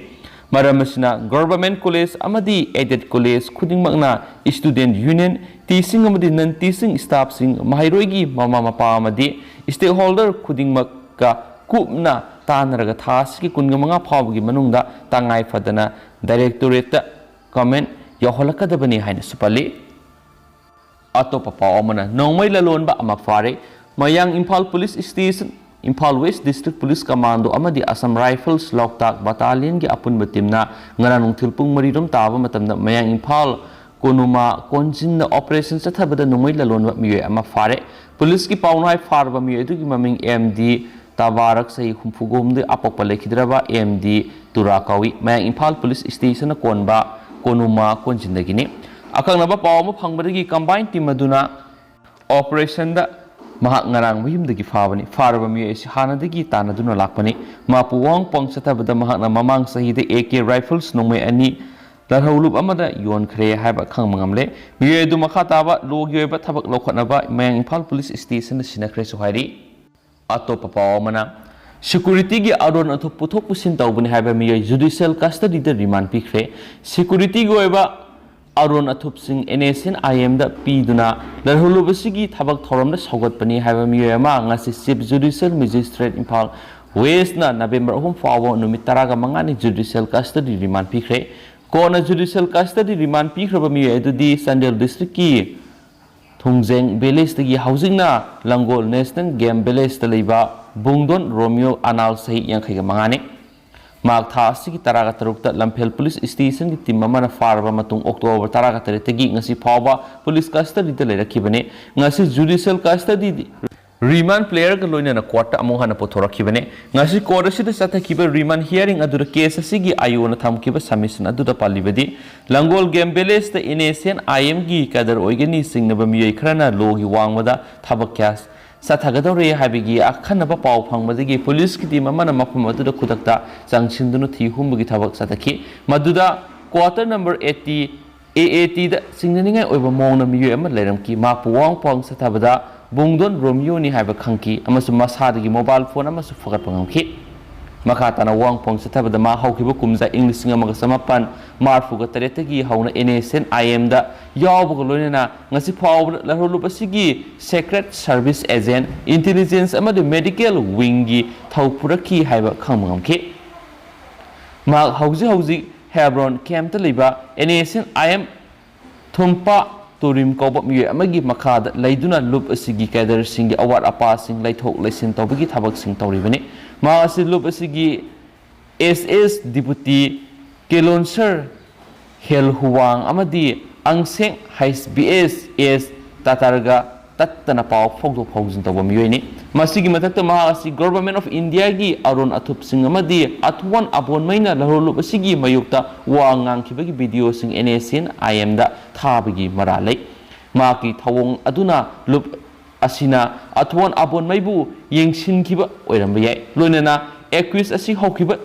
ꯃꯔꯝ ꯑꯁꯤꯅ ꯒꯚꯔꯟꯃꯦꯟꯠ ꯀꯣꯂꯦꯖ ꯑꯃꯗꯤ ꯑꯦꯗꯦꯗ ꯀꯣꯂꯦꯖ ꯈꯨꯗꯤꯡꯃꯛꯅ ꯁ꯭ꯇꯨꯗꯦꯟꯠ ꯌꯨꯅꯤꯌꯟ, ꯇꯤꯆꯤꯡ ꯑꯃꯗꯤ ꯅꯟ ꯇꯤꯆꯤꯡ ꯁ꯭ꯇꯥꯐꯁꯤꯡ, ꯃꯍꯩꯔꯣꯏꯒꯤ ꯃꯃꯥ ꯃꯄꯥ ꯑꯃꯗꯤ ꯁ꯭ꯇꯦꯛꯍꯣꯜꯗꯔ ꯈꯨꯗꯤꯡꯃꯛꯀ ꯀꯨꯞꯅ ꯇꯥꯟꯅꯔꯒ ꯊꯥ ꯑꯁꯤꯒꯤ ꯀꯨꯟꯃꯉꯥ ꯐꯥꯎꯕꯒꯤ ꯃꯅꯨꯡꯗ ꯇꯉꯥꯏ ꯐꯗꯅ ꯗꯥꯏꯔꯦꯛꯇꯣꯔꯦꯠꯇ ꯀꯃꯦꯟ ꯌꯧꯍꯜꯂꯛꯀꯗꯕꯅꯤ ꯍꯥꯏꯅꯁꯨ ꯄꯜꯂꯤ꯫ ꯑꯇꯣꯞꯄ ꯄꯥꯎ ꯑꯃꯅ ꯅꯣꯡꯃꯩ ꯂꯂꯣꯟꯕ ꯑꯃ ꯐꯥꯔꯦ꯫ ꯃꯌꯥꯡ Imphal police station, Imphal west district police commando ꯑꯃꯗꯤ ꯑꯁꯥꯝ ꯔꯥꯏꯐꯜꯁ ꯂꯣꯛꯇꯥꯛ ꯕꯇꯥꯂꯤꯌꯟꯒꯤ ꯑꯄꯨꯟꯕ ꯇꯤꯝꯅ ꯉꯔꯥꯡ ꯅꯨꯡꯊꯤꯜ ꯄꯨꯡ ꯃꯔꯤꯔꯣꯝ ꯇꯥꯕ ꯃꯇꯝꯗ ꯃꯌꯥꯡ ꯏꯝꯐꯥꯜ ꯀꯣꯅꯨꯃꯥ ꯀꯣꯟꯖꯤꯟꯗ ꯑꯣꯄꯔꯦꯁꯟ ꯆꯠꯊꯕꯗ ꯅꯣꯡꯃꯩ ꯂꯂꯣꯟꯕ ꯃꯤꯑꯣꯏ ꯑꯃ ꯐꯥꯔꯦ꯫ ꯄꯨꯂꯤꯁꯀꯤ ꯄꯥꯎꯅ ꯍꯥꯏ, ꯐꯥꯔꯕ ꯃꯤꯑꯣꯏ ꯑꯗꯨꯒꯤ ꯃꯃꯤꯡ ꯑꯦꯝ ꯗꯤ ꯇꯕꯥꯔꯛ, ꯆꯍꯤ ꯍꯨꯝꯐꯨ ꯍꯨꯝꯗꯣꯏ, ꯑꯄꯣꯛꯄ ꯂꯩꯈꯤꯗ꯭ꯔꯕ ꯑꯦꯝ ꯗꯤ ꯇꯨꯔꯥ ꯀꯧꯏ꯫ ꯃꯌꯥꯡ ꯏꯝꯐꯥꯜ ꯄꯨꯂꯤꯁ ꯁ꯭ꯇꯦꯁꯟꯅ ꯀꯣꯟꯕ ꯀꯣꯅꯨꯃꯥ ꯀꯣꯟꯖꯤꯟꯗꯒꯤꯅꯤ꯫ ꯑꯀꯛꯅꯕ ꯄꯥꯎ ꯑꯃ ꯐꯪꯕꯗꯒꯤ ꯀꯝꯕꯥꯏꯟ ꯇꯤꯝ ꯑꯗꯨꯅ ꯑꯣꯄꯔꯦꯁꯟꯗ ꯃꯍꯥꯛ ꯉꯔꯥꯡ ꯃꯌꯨꯝꯗꯒꯤ ꯐꯥꯕꯅꯤ꯫ ꯐꯥꯔꯕ ꯃꯤꯑꯣꯏ ꯑꯁꯤ ꯍꯥꯟꯅꯗꯒꯤ ꯇꯥꯟꯅꯗꯨꯅ ꯂꯥꯛꯄꯅꯤ꯫ ꯃꯍꯥꯛꯄꯨ ꯋꯥꯍꯣꯡ ꯄꯥꯎꯍꯣꯡ ꯆꯠꯊꯕꯗ ꯃꯍꯥꯛꯅ ꯃꯃꯥꯡ ꯆꯍꯤꯗ ꯑꯦ ꯀꯦ ꯔꯥꯏꯐꯜꯁ ꯅꯣꯡꯃꯩ ꯑꯅꯤ ꯂꯜꯍꯧꯂꯨꯞ ꯑꯃꯗ ꯌꯣꯟꯈ꯭ꯔꯦ ꯍꯥꯏꯕ ꯈꯪꯕ ꯉꯝꯂꯦ꯫ ꯃꯤꯑꯣꯏ ꯑꯗꯨ ꯃꯈꯥ ꯇꯥꯕ ꯂꯣꯒꯤ ꯑꯣꯏꯕ ꯊꯕꯛ ꯂꯧꯈꯠꯅꯕ ꯃꯌꯥꯡ ꯏꯝꯐꯥꯜ ꯄꯨꯂꯤꯁ ꯁ꯭ꯇꯦꯁꯟꯗ ꯁꯤꯟꯅꯈ꯭ꯔꯦꯁꯨ ꯍꯥꯏꯔꯤ꯫ ꯑꯇꯣꯞꯄ ꯄꯥꯎ ꯑꯃꯅ, ꯁꯦꯀ꯭ꯌꯨꯔꯤꯇꯤꯒꯤ ꯑꯔꯣꯟ ꯑꯊꯨꯞ ꯄꯨꯊꯣꯛ ꯄꯨꯁꯤꯟ ꯇꯧꯕꯅꯤ ꯍꯥꯏꯕ ꯃꯤꯑꯣꯏ ꯖꯨꯗꯤꯁꯤꯌꯦꯜ ꯀꯁꯇꯗꯤꯗ ꯔꯤꯃꯥꯟ ꯄꯤꯈ꯭ꯔꯦ꯫ ꯁꯦꯀ꯭ꯌꯨꯔꯤꯇꯤꯒꯤ ꯑꯣꯏꯕ ꯑꯔꯣꯟ ꯑꯊꯨꯞꯁꯤꯡ ꯑꯦꯟ ꯑꯦꯁ ꯑꯦꯟ ꯑꯥꯏ ꯑꯦꯝꯗ ꯄꯤꯗꯨꯅ ꯂꯜꯍꯧꯂꯨꯞ ꯑꯁꯤꯒꯤ ꯊꯕꯛ ꯊꯧꯔꯝꯗ ꯁꯧꯒꯠꯄꯅꯤ ꯍꯥꯏꯕ ꯃꯤꯑꯣꯏ ꯑꯃ ꯉꯁꯤ ꯆꯤꯐ ꯖꯨꯗꯤꯁꯤꯌꯦꯜ ꯃꯦꯖꯤꯁꯇ꯭ꯔꯦꯠ ꯏꯝꯐꯥꯜ ꯋꯦꯁꯅ ꯅꯕꯦꯝꯕꯔ ꯑꯍꯨꯝ ꯐꯥꯎꯕ ꯅꯨꯃꯤꯠ ꯇꯔꯥꯒ ꯃꯉꯥꯅꯤ ꯖꯨꯗꯤꯁꯤꯌꯦꯜ ꯀꯁꯇꯗꯤ ꯔꯤꯃꯥꯟ ꯄꯤꯈ꯭ꯔꯦ꯫ ꯀꯣꯔꯠꯅ ꯖꯨꯗꯤꯁꯤꯌꯦꯜ ꯀꯁꯇꯗꯤ ꯔꯤꯃꯥꯟ ꯄꯤꯈ꯭ꯔꯕ ꯃꯤꯑꯣꯏ ꯑꯗꯨꯗꯤ ꯆꯥꯟꯗꯦꯜ ꯗꯤꯁꯇ꯭ꯔꯤꯛꯀꯤ ꯊꯣꯡꯖꯦꯡ ꯚꯤꯂꯦꯖꯇꯒꯤ ꯍꯧꯖꯤꯛꯅ ꯂꯪꯒꯣꯜ ꯅꯦꯁꯅꯦꯜ ꯒꯦꯝ ꯚꯤꯂꯦꯖꯇ ꯂꯩꯕ ꯕꯨꯡꯗꯣꯟ ꯔꯣꯃꯤꯌꯣ ꯑꯅꯥꯜ ꯆꯍꯤ ꯌꯥꯡꯈꯩꯒ ꯃꯉꯥꯅꯤ꯫ ꯃꯍꯥꯛ ꯊꯥ ꯑꯁꯤꯒꯤ ꯇꯔꯥꯒ ꯇꯔꯨꯛꯇ ꯂꯝꯐꯦꯜ ꯄꯨꯂꯤꯁ ꯁ꯭ꯇꯦꯁꯟꯒꯤ ꯇꯤꯝ ꯑꯃꯅ ꯐꯥꯔꯕ ꯃꯇꯨꯡ ꯑꯣꯛꯇꯣꯕꯔ ꯇꯔꯥꯒ ꯇꯔꯦꯠꯇꯒꯤ ꯉꯁꯤ ꯐꯥꯎꯕ ꯄꯨꯂꯤꯁ ꯀꯁꯇꯗꯤꯗ ꯂꯩꯔꯛꯈꯤꯕꯅꯤ꯫ ꯉꯁꯤ ꯖꯨꯗꯤꯁꯤꯌꯦꯜ ꯀꯁꯇꯗꯤ ꯔꯤꯃꯥꯟ ꯄ꯭ꯂꯦꯌꯔꯒ ꯂꯣꯏꯅꯅ ꯀꯣꯔꯠꯇ ꯑꯃꯨꯛ ꯍꯟꯅ ꯄꯨꯊꯣꯔꯛꯈꯤꯕꯅꯤ꯫ ꯉꯁꯤ ꯀꯣꯔꯠ ꯑꯁꯤꯗ ꯆꯠꯊꯈꯤꯕ ꯔꯤꯃꯥꯟ ꯍꯤꯌꯥꯔꯤꯡ ꯑꯗꯨꯗ ꯀꯦꯁ ꯑꯁꯤꯒꯤ ꯑꯥꯏ ꯑꯣꯅ ꯊꯝꯈꯤꯕ ꯁꯕꯃꯤꯁꯟ ꯑꯗꯨꯗ ꯄꯜꯂꯤꯕꯗꯤ, ꯂꯪꯒꯣꯜ ꯒꯦꯝ ꯚꯤꯂꯦꯖꯇ ꯑꯦꯟ ꯑꯦꯁ ꯑꯦꯟ ꯑꯥꯏ ꯑꯦꯝꯒꯤ ꯀꯦꯗꯔ ꯑꯣꯏꯒꯅꯤ ꯆꯤꯡꯅꯕ ꯃꯤꯑꯣꯏ ꯈꯔꯅ ꯂꯣꯒꯤ ꯋꯥꯡꯃꯗ ꯊꯕꯛ ꯀꯌꯥ ꯆꯠꯊꯒꯗꯧꯔꯦ ꯍꯥꯏꯕꯒꯤ ꯑꯈꯟꯅꯕ ꯄꯥꯎ ꯐꯪꯕꯗꯒꯤ ꯄꯨꯂꯤꯁꯀꯤ ꯇꯤꯝ ꯑꯃꯅ ꯃꯐꯝ ꯑꯗꯨꯗ ꯈꯨꯗꯛꯇ ꯆꯪꯁꯤꯟꯗꯨꯅ ꯊꯤ ꯍꯨꯝꯕꯒꯤ ꯊꯕꯛ ꯆꯠꯊꯈꯤ꯫ ꯃꯗꯨꯗ ꯀ꯭ꯋꯥꯇꯔ ꯅꯝꯕꯔ ꯑꯩꯠꯇꯤ ꯑꯦ ꯑꯦ ꯇꯤꯗ ꯆꯤꯡꯅꯅꯤꯡꯉꯥꯏ ꯑꯣꯏꯕ ꯃꯑꯣꯡꯗ ꯃꯤꯑꯣꯏ ꯑꯃ ꯂꯩꯔꯝꯈꯤ꯫ ꯃꯍꯥꯛꯄꯨ ꯋꯥꯍꯪ ꯄꯥꯎꯍꯪ ꯆꯠꯊꯕꯗ ꯕꯨꯡꯗꯣꯟ ꯔꯣꯃꯤꯌꯣꯅꯤ ꯍꯥꯏꯕ ꯈꯪꯈꯤ ꯑꯃꯁꯨꯡ ꯃꯁꯥꯗꯒꯤ ꯃꯣꯕꯥꯏꯜ ꯐꯣꯟ ꯑꯃꯁꯨ ꯐꯒꯠꯄ ꯉꯝꯈꯤ꯫ ꯃꯈꯥ ꯇꯥꯅ ꯋꯥꯍꯪ ꯄꯥꯎꯍꯪ ꯆꯠꯊꯕꯗ ꯃꯥ ꯍꯧꯈꯤꯕ ꯀꯨꯝꯖꯥ ꯏꯪ ꯂꯤꯁꯤꯡ ꯑꯃꯒ ꯆꯃꯥꯄꯟ ꯃꯔꯤꯐꯨꯒ ꯇꯔꯦꯠꯇꯒꯤ ꯍꯧꯅ ꯑꯦꯟ ꯑꯦꯁ ꯑꯦꯟ ꯑꯥꯏ ꯑꯦꯝꯗ ꯌꯥꯎꯕꯒ ꯂꯣꯏꯅꯅ ꯉꯁꯤ ꯐꯥꯎꯕꯗ ꯂꯍꯧꯂꯨꯞ ꯑꯁꯤꯒꯤ ꯁꯦꯀ꯭ꯔꯦꯠ ꯁꯔꯚꯤꯁ ꯑꯦꯖꯦꯟ, ꯏꯟꯇꯦꯂꯤꯖꯦꯟꯁ ꯑꯃꯗꯤ ꯃꯦꯗꯤꯀꯦꯜ ꯋꯤꯡꯒꯤ ꯊꯧ ꯄꯨꯔꯛꯈꯤ ꯍꯥꯏꯕ ꯈꯪꯕ ꯉꯝꯈꯤ꯫ ꯃꯍꯥꯛ ꯍꯧꯖꯤꯛ ꯍꯧꯖꯤꯛ ꯍꯦꯕ꯭ꯔꯣꯟ ꯀꯦꯝꯞꯇ ꯂꯩꯕ N S N I M ꯊꯨꯝꯄꯥ ꯇꯨꯔꯤꯝ ꯀꯧꯕ ꯃꯤꯑꯣꯏ ꯑꯃꯒꯤ ꯃꯈꯥꯗ ꯂꯩꯗꯨꯅ ꯂꯨꯞ ꯑꯁꯤꯒꯤ ꯀꯦꯗꯔꯁꯤꯡꯒꯤ ꯑꯋꯥꯠ ꯑꯄꯥꯁꯤꯡ ꯂꯩꯊꯣꯛ ꯂꯩꯁꯤꯟ ꯇꯧꯕꯒꯤ ꯊꯕꯛꯁꯤꯡ ꯇꯧꯔꯤꯕꯅꯤ꯫ ꯃꯍꯥꯛ ꯑꯁꯤ ꯂꯨꯞ ꯑꯁꯤꯒꯤ ꯑꯦꯁ ꯑꯦꯁ ꯗꯤꯄꯨꯇꯤ ꯀꯦꯂꯣꯟꯁꯔ ꯍꯦꯜ ꯍꯨꯋꯥꯡ ꯑꯃꯗꯤ ꯑꯪꯁꯦꯡ ꯍꯩꯁ ꯕꯤ ꯑꯦꯁ ꯑꯦꯁ ꯇꯥꯇꯔꯒ ꯇꯠꯇꯅ ꯄꯥꯎ ꯐꯥꯎꯗꯣꯛ ꯐꯥꯎꯖꯤꯟ ꯇꯧꯕ ꯃꯤꯑꯣꯏꯅꯤ꯫ ꯃꯁꯤꯒꯤ ꯃꯊꯛꯇ ꯃꯍꯥꯛ ꯑꯁꯤ ꯒꯣꯚꯔꯟꯃꯦꯟꯠ ꯑꯣꯐ ꯏꯟꯗꯤꯌꯥꯒꯤ ꯑꯔꯣꯟ ꯑꯊꯨꯞꯁꯤꯡ ꯑꯃꯗꯤ ꯑꯊꯨꯋꯥꯟ ꯑꯕꯣꯟꯃꯩꯅ ꯂꯍꯧꯂꯨꯞ ꯑꯁꯤꯒꯤ ꯃꯥꯌꯣꯛꯇ ꯋꯥ ꯉꯥꯡꯈꯤꯕꯒꯤ ꯚꯤꯗꯤꯑꯣꯁꯤꯡ ꯑꯦꯟ ꯑꯦꯁ ꯑꯦꯟ ꯑꯥꯏ ꯑꯦꯝꯗ ꯊꯥꯕꯒꯤ ꯃꯔꯥꯜ ꯂꯩ꯫ ꯃꯍꯥꯛꯀꯤ ꯊꯧꯑꯣꯡ ꯑꯗꯨꯅ ꯂꯨꯞ ꯑꯁꯤꯅ ꯑꯊꯨꯋꯥꯟ ꯑꯕꯣꯟꯃꯩꯕꯨ ꯌꯦꯡꯁꯤꯟꯈꯤꯕ ꯑꯣꯏꯔꯝꯕ ꯌꯥꯏ꯫ ꯂꯣꯏꯅꯅ ꯑꯦꯀ꯭ꯌꯨꯁ ꯑꯁꯤ ꯍꯧꯈꯤꯕ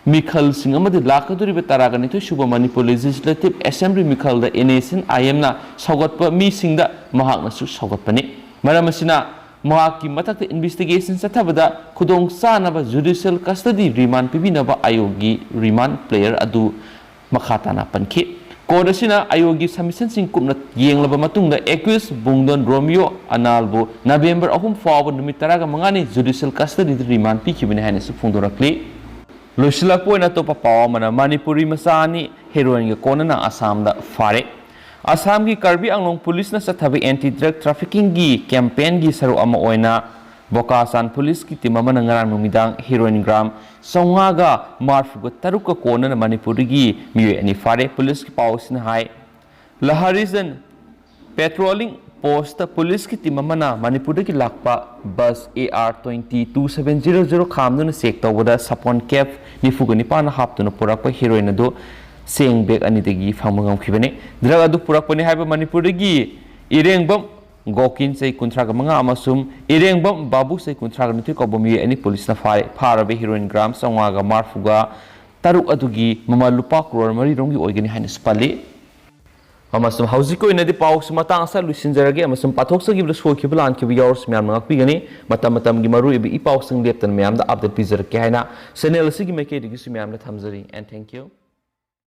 ꯃꯤꯈꯜꯁꯤꯡ ꯑꯃꯗꯤ ꯂꯥꯛꯀꯗꯧꯔꯤꯕ ꯇꯔꯥꯒ ꯅꯤꯊꯣꯏ ꯁꯨꯕ ꯃꯅꯤꯄꯨꯔ ꯂꯦꯖꯤꯁꯂꯦꯇꯤꯚ ꯑꯦꯁꯦꯝꯕ꯭ꯂꯤ ꯃꯤꯈꯜꯗ ꯑꯦꯟ ꯑꯦꯁ ꯑꯦꯟ ꯑꯥꯏ ꯑꯦꯝꯅ ꯁꯧꯒꯠꯄ ꯃꯤꯁꯤꯡꯗ ꯃꯍꯥꯛꯅꯁꯨ ꯁꯧꯒꯠꯄꯅꯤ꯫ ꯃꯔꯝ ꯑꯁꯤꯅ ꯃꯍꯥꯛꯀꯤ ꯃꯊꯛꯇ ꯏꯟꯚꯦꯁꯇꯤꯒꯦꯁꯟ ꯆꯠꯊꯕꯗ ꯈꯨꯗꯣꯡ ꯆꯥꯅꯕ ꯖꯨꯗꯤꯁꯤꯌꯦꯜ ꯀꯁꯇꯗꯤ ꯔꯤꯃꯥꯟ ꯄꯤꯕꯤꯅꯕ ꯑꯥꯌꯣꯒꯒꯤ ꯔꯤꯃꯥꯟ ꯄ꯭ꯂꯦꯌꯔ ꯑꯗꯨ ꯃꯈꯥ ꯇꯥꯅ ꯄꯟꯈꯤ꯫ Court ꯑꯁꯤꯅ ꯑꯌꯣꯒꯤ ꯁꯕꯃꯤꯁꯟꯁꯤꯡ ꯀꯨꯞꯅ ꯌꯦꯡꯂꯕ ꯃꯇꯨꯡꯗ accused ꯕꯨꯡꯗꯣꯟ ꯔꯣꯃꯤꯌꯣ ꯑꯅꯥꯜꯕꯨ ꯅꯕꯦꯝꯕꯔ ꯑꯍꯨꯝ ꯐꯥꯎꯕ ꯅꯨꯃꯤꯠ ꯇꯔꯥꯒ ꯃꯉꯥꯅꯤ judicial custody ꯗ remand ꯄꯤꯈꯤꯕꯅꯤ ꯍꯥꯏꯅꯁꯨ ꯐꯣꯡꯗꯣꯔꯛꯂꯤ꯫ ꯂꯣꯏꯁꯤꯜꯂꯛꯄ ꯑꯣꯏꯅ ꯑꯇꯣꯞꯄ ꯄꯥꯎ ꯑꯃꯅ, ꯃꯅꯤꯄꯨꯔꯤ ꯃꯆꯥ ꯑꯅꯤ heroin ꯒ ꯀꯣꯟꯅꯅ ꯑꯁꯥꯝꯗ ꯐꯥꯔꯦ꯫ ꯑꯁꯥꯝꯒꯤ ꯀꯥꯔꯕꯤ ꯑꯥꯡꯂꯣꯡ ꯄꯨꯂꯤꯁꯅ ꯆꯠꯊꯕ anti drug trafficking ꯒꯤ campaign ꯒꯤ ꯁꯔꯨꯛ ꯑꯃ ꯑꯣꯏꯅ ꯕꯣꯀꯥꯁꯥꯟ ꯄꯨꯂꯤꯁꯀꯤ team ꯑꯃꯅ ꯉꯔꯥꯡ ꯅꯨꯃꯤꯗꯥꯡ heroin gram ꯆꯥꯝꯃꯉꯥꯒ ꯃꯔꯤꯐꯨꯒ ꯇꯔꯨꯛꯀ ꯀꯣꯟꯅꯅ ꯃꯅꯤꯄꯨꯔꯗꯒꯤ ꯃꯤꯑꯣꯏ ꯑꯅꯤ ꯐꯥꯔꯦ꯫ ꯄꯨꯂꯤꯁꯀꯤ ꯄꯥꯎꯁꯤꯅ ꯍꯥꯏ, ꯂꯍꯥꯔꯤꯖꯟ patrolling post ꯇ ꯄꯨꯂꯤꯁꯀꯤ team ꯑꯃꯅ ꯃꯅꯤꯄꯨꯔꯗꯒꯤ ꯂꯥꯛꯄ bus A R twenty two seven zero zero ꯈꯥꯝꯗꯨꯅ check ꯇꯧꯕꯗ ꯁꯥꯄꯣꯟ cap ꯅꯤꯐꯨꯒ ꯅꯤꯄꯥꯟ ꯍꯥꯞꯇꯨꯅ ꯄꯨꯔꯛꯄ heroin ꯑꯗꯨ ꯆꯦꯡ bag ꯑꯅꯤꯗꯒꯤ ꯐꯪꯕ ꯉꯝꯈꯤꯕꯅꯤ꯫ Drug ꯑꯗꯨ ꯄꯨꯔꯛꯄꯅꯤ ꯍꯥꯏꯕ ꯃꯅꯤꯄꯨꯔꯗꯒꯤ ꯏꯔꯦꯡꯕꯝ ꯒꯣꯀꯤꯟ, ꯆꯍꯤ ꯀꯨꯟꯊ꯭ꯔꯥꯒ ꯃꯉꯥ, ꯑꯃꯁꯨꯡ ꯏꯔꯦꯡꯕꯝ ꯕꯥꯕꯨ, ꯆꯍꯤ ꯀꯨꯟꯊ꯭ꯔꯥꯒ ꯅꯤꯊꯣꯏ ꯀꯧꯕ ꯃꯤꯑꯣꯏ ꯑꯅꯤ ꯄꯨꯂꯤꯁꯅ ꯐꯥꯔꯦ꯫ ꯐꯥꯔꯕ heroin gram ꯆꯥꯝꯃꯉꯥꯒ ꯃꯔꯤꯐꯨꯒ ꯇꯔꯨꯛ ꯑꯗꯨꯒꯤ ꯃꯃꯜ ꯂꯨꯄꯥ ꯀ꯭ꯔꯣꯔ ꯃꯔꯤ ꯔꯣꯝꯒꯤ ꯑꯣꯏꯒꯅꯤ ꯍꯥꯏꯅꯁꯨ ꯄꯜꯂꯤ꯫ ꯑꯃꯁꯨꯡ ꯍꯧꯖꯤꯛꯀꯤ ꯑꯣꯏꯅꯗꯤ ꯄꯥꯎꯁꯤ ꯃꯇꯥꯡ ꯑꯁꯤꯗ ꯂꯣꯏꯁꯤꯟꯖꯔꯒꯦ, ꯑꯃꯁꯨꯡ ꯄꯥꯊꯣꯛꯆꯈꯤꯕꯗ ꯁꯣꯏꯈꯤꯕ ꯂꯥꯟꯈꯤꯕ ꯌꯥꯎꯔꯁꯨ ꯃꯌꯥꯝꯅ ꯉꯥꯛꯄꯤꯒꯅꯤ꯫ ꯃꯇꯝ ꯃꯇꯝꯒꯤ ꯃꯔꯨꯑꯣꯏꯕ ꯏ ꯄꯥꯎꯁꯤꯡ ꯂꯦꯞꯇꯅ ꯃꯌꯥꯝꯗ update ꯄꯤꯖꯔꯛꯀꯦ ꯍꯥꯏꯅ channel ꯑꯁꯤꯒꯤ ꯃꯥꯏꯀꯩꯗꯒꯤꯁꯨ ꯃꯌꯥꯝꯗ ꯊꯝꯖꯔꯤ꯫ And thank you.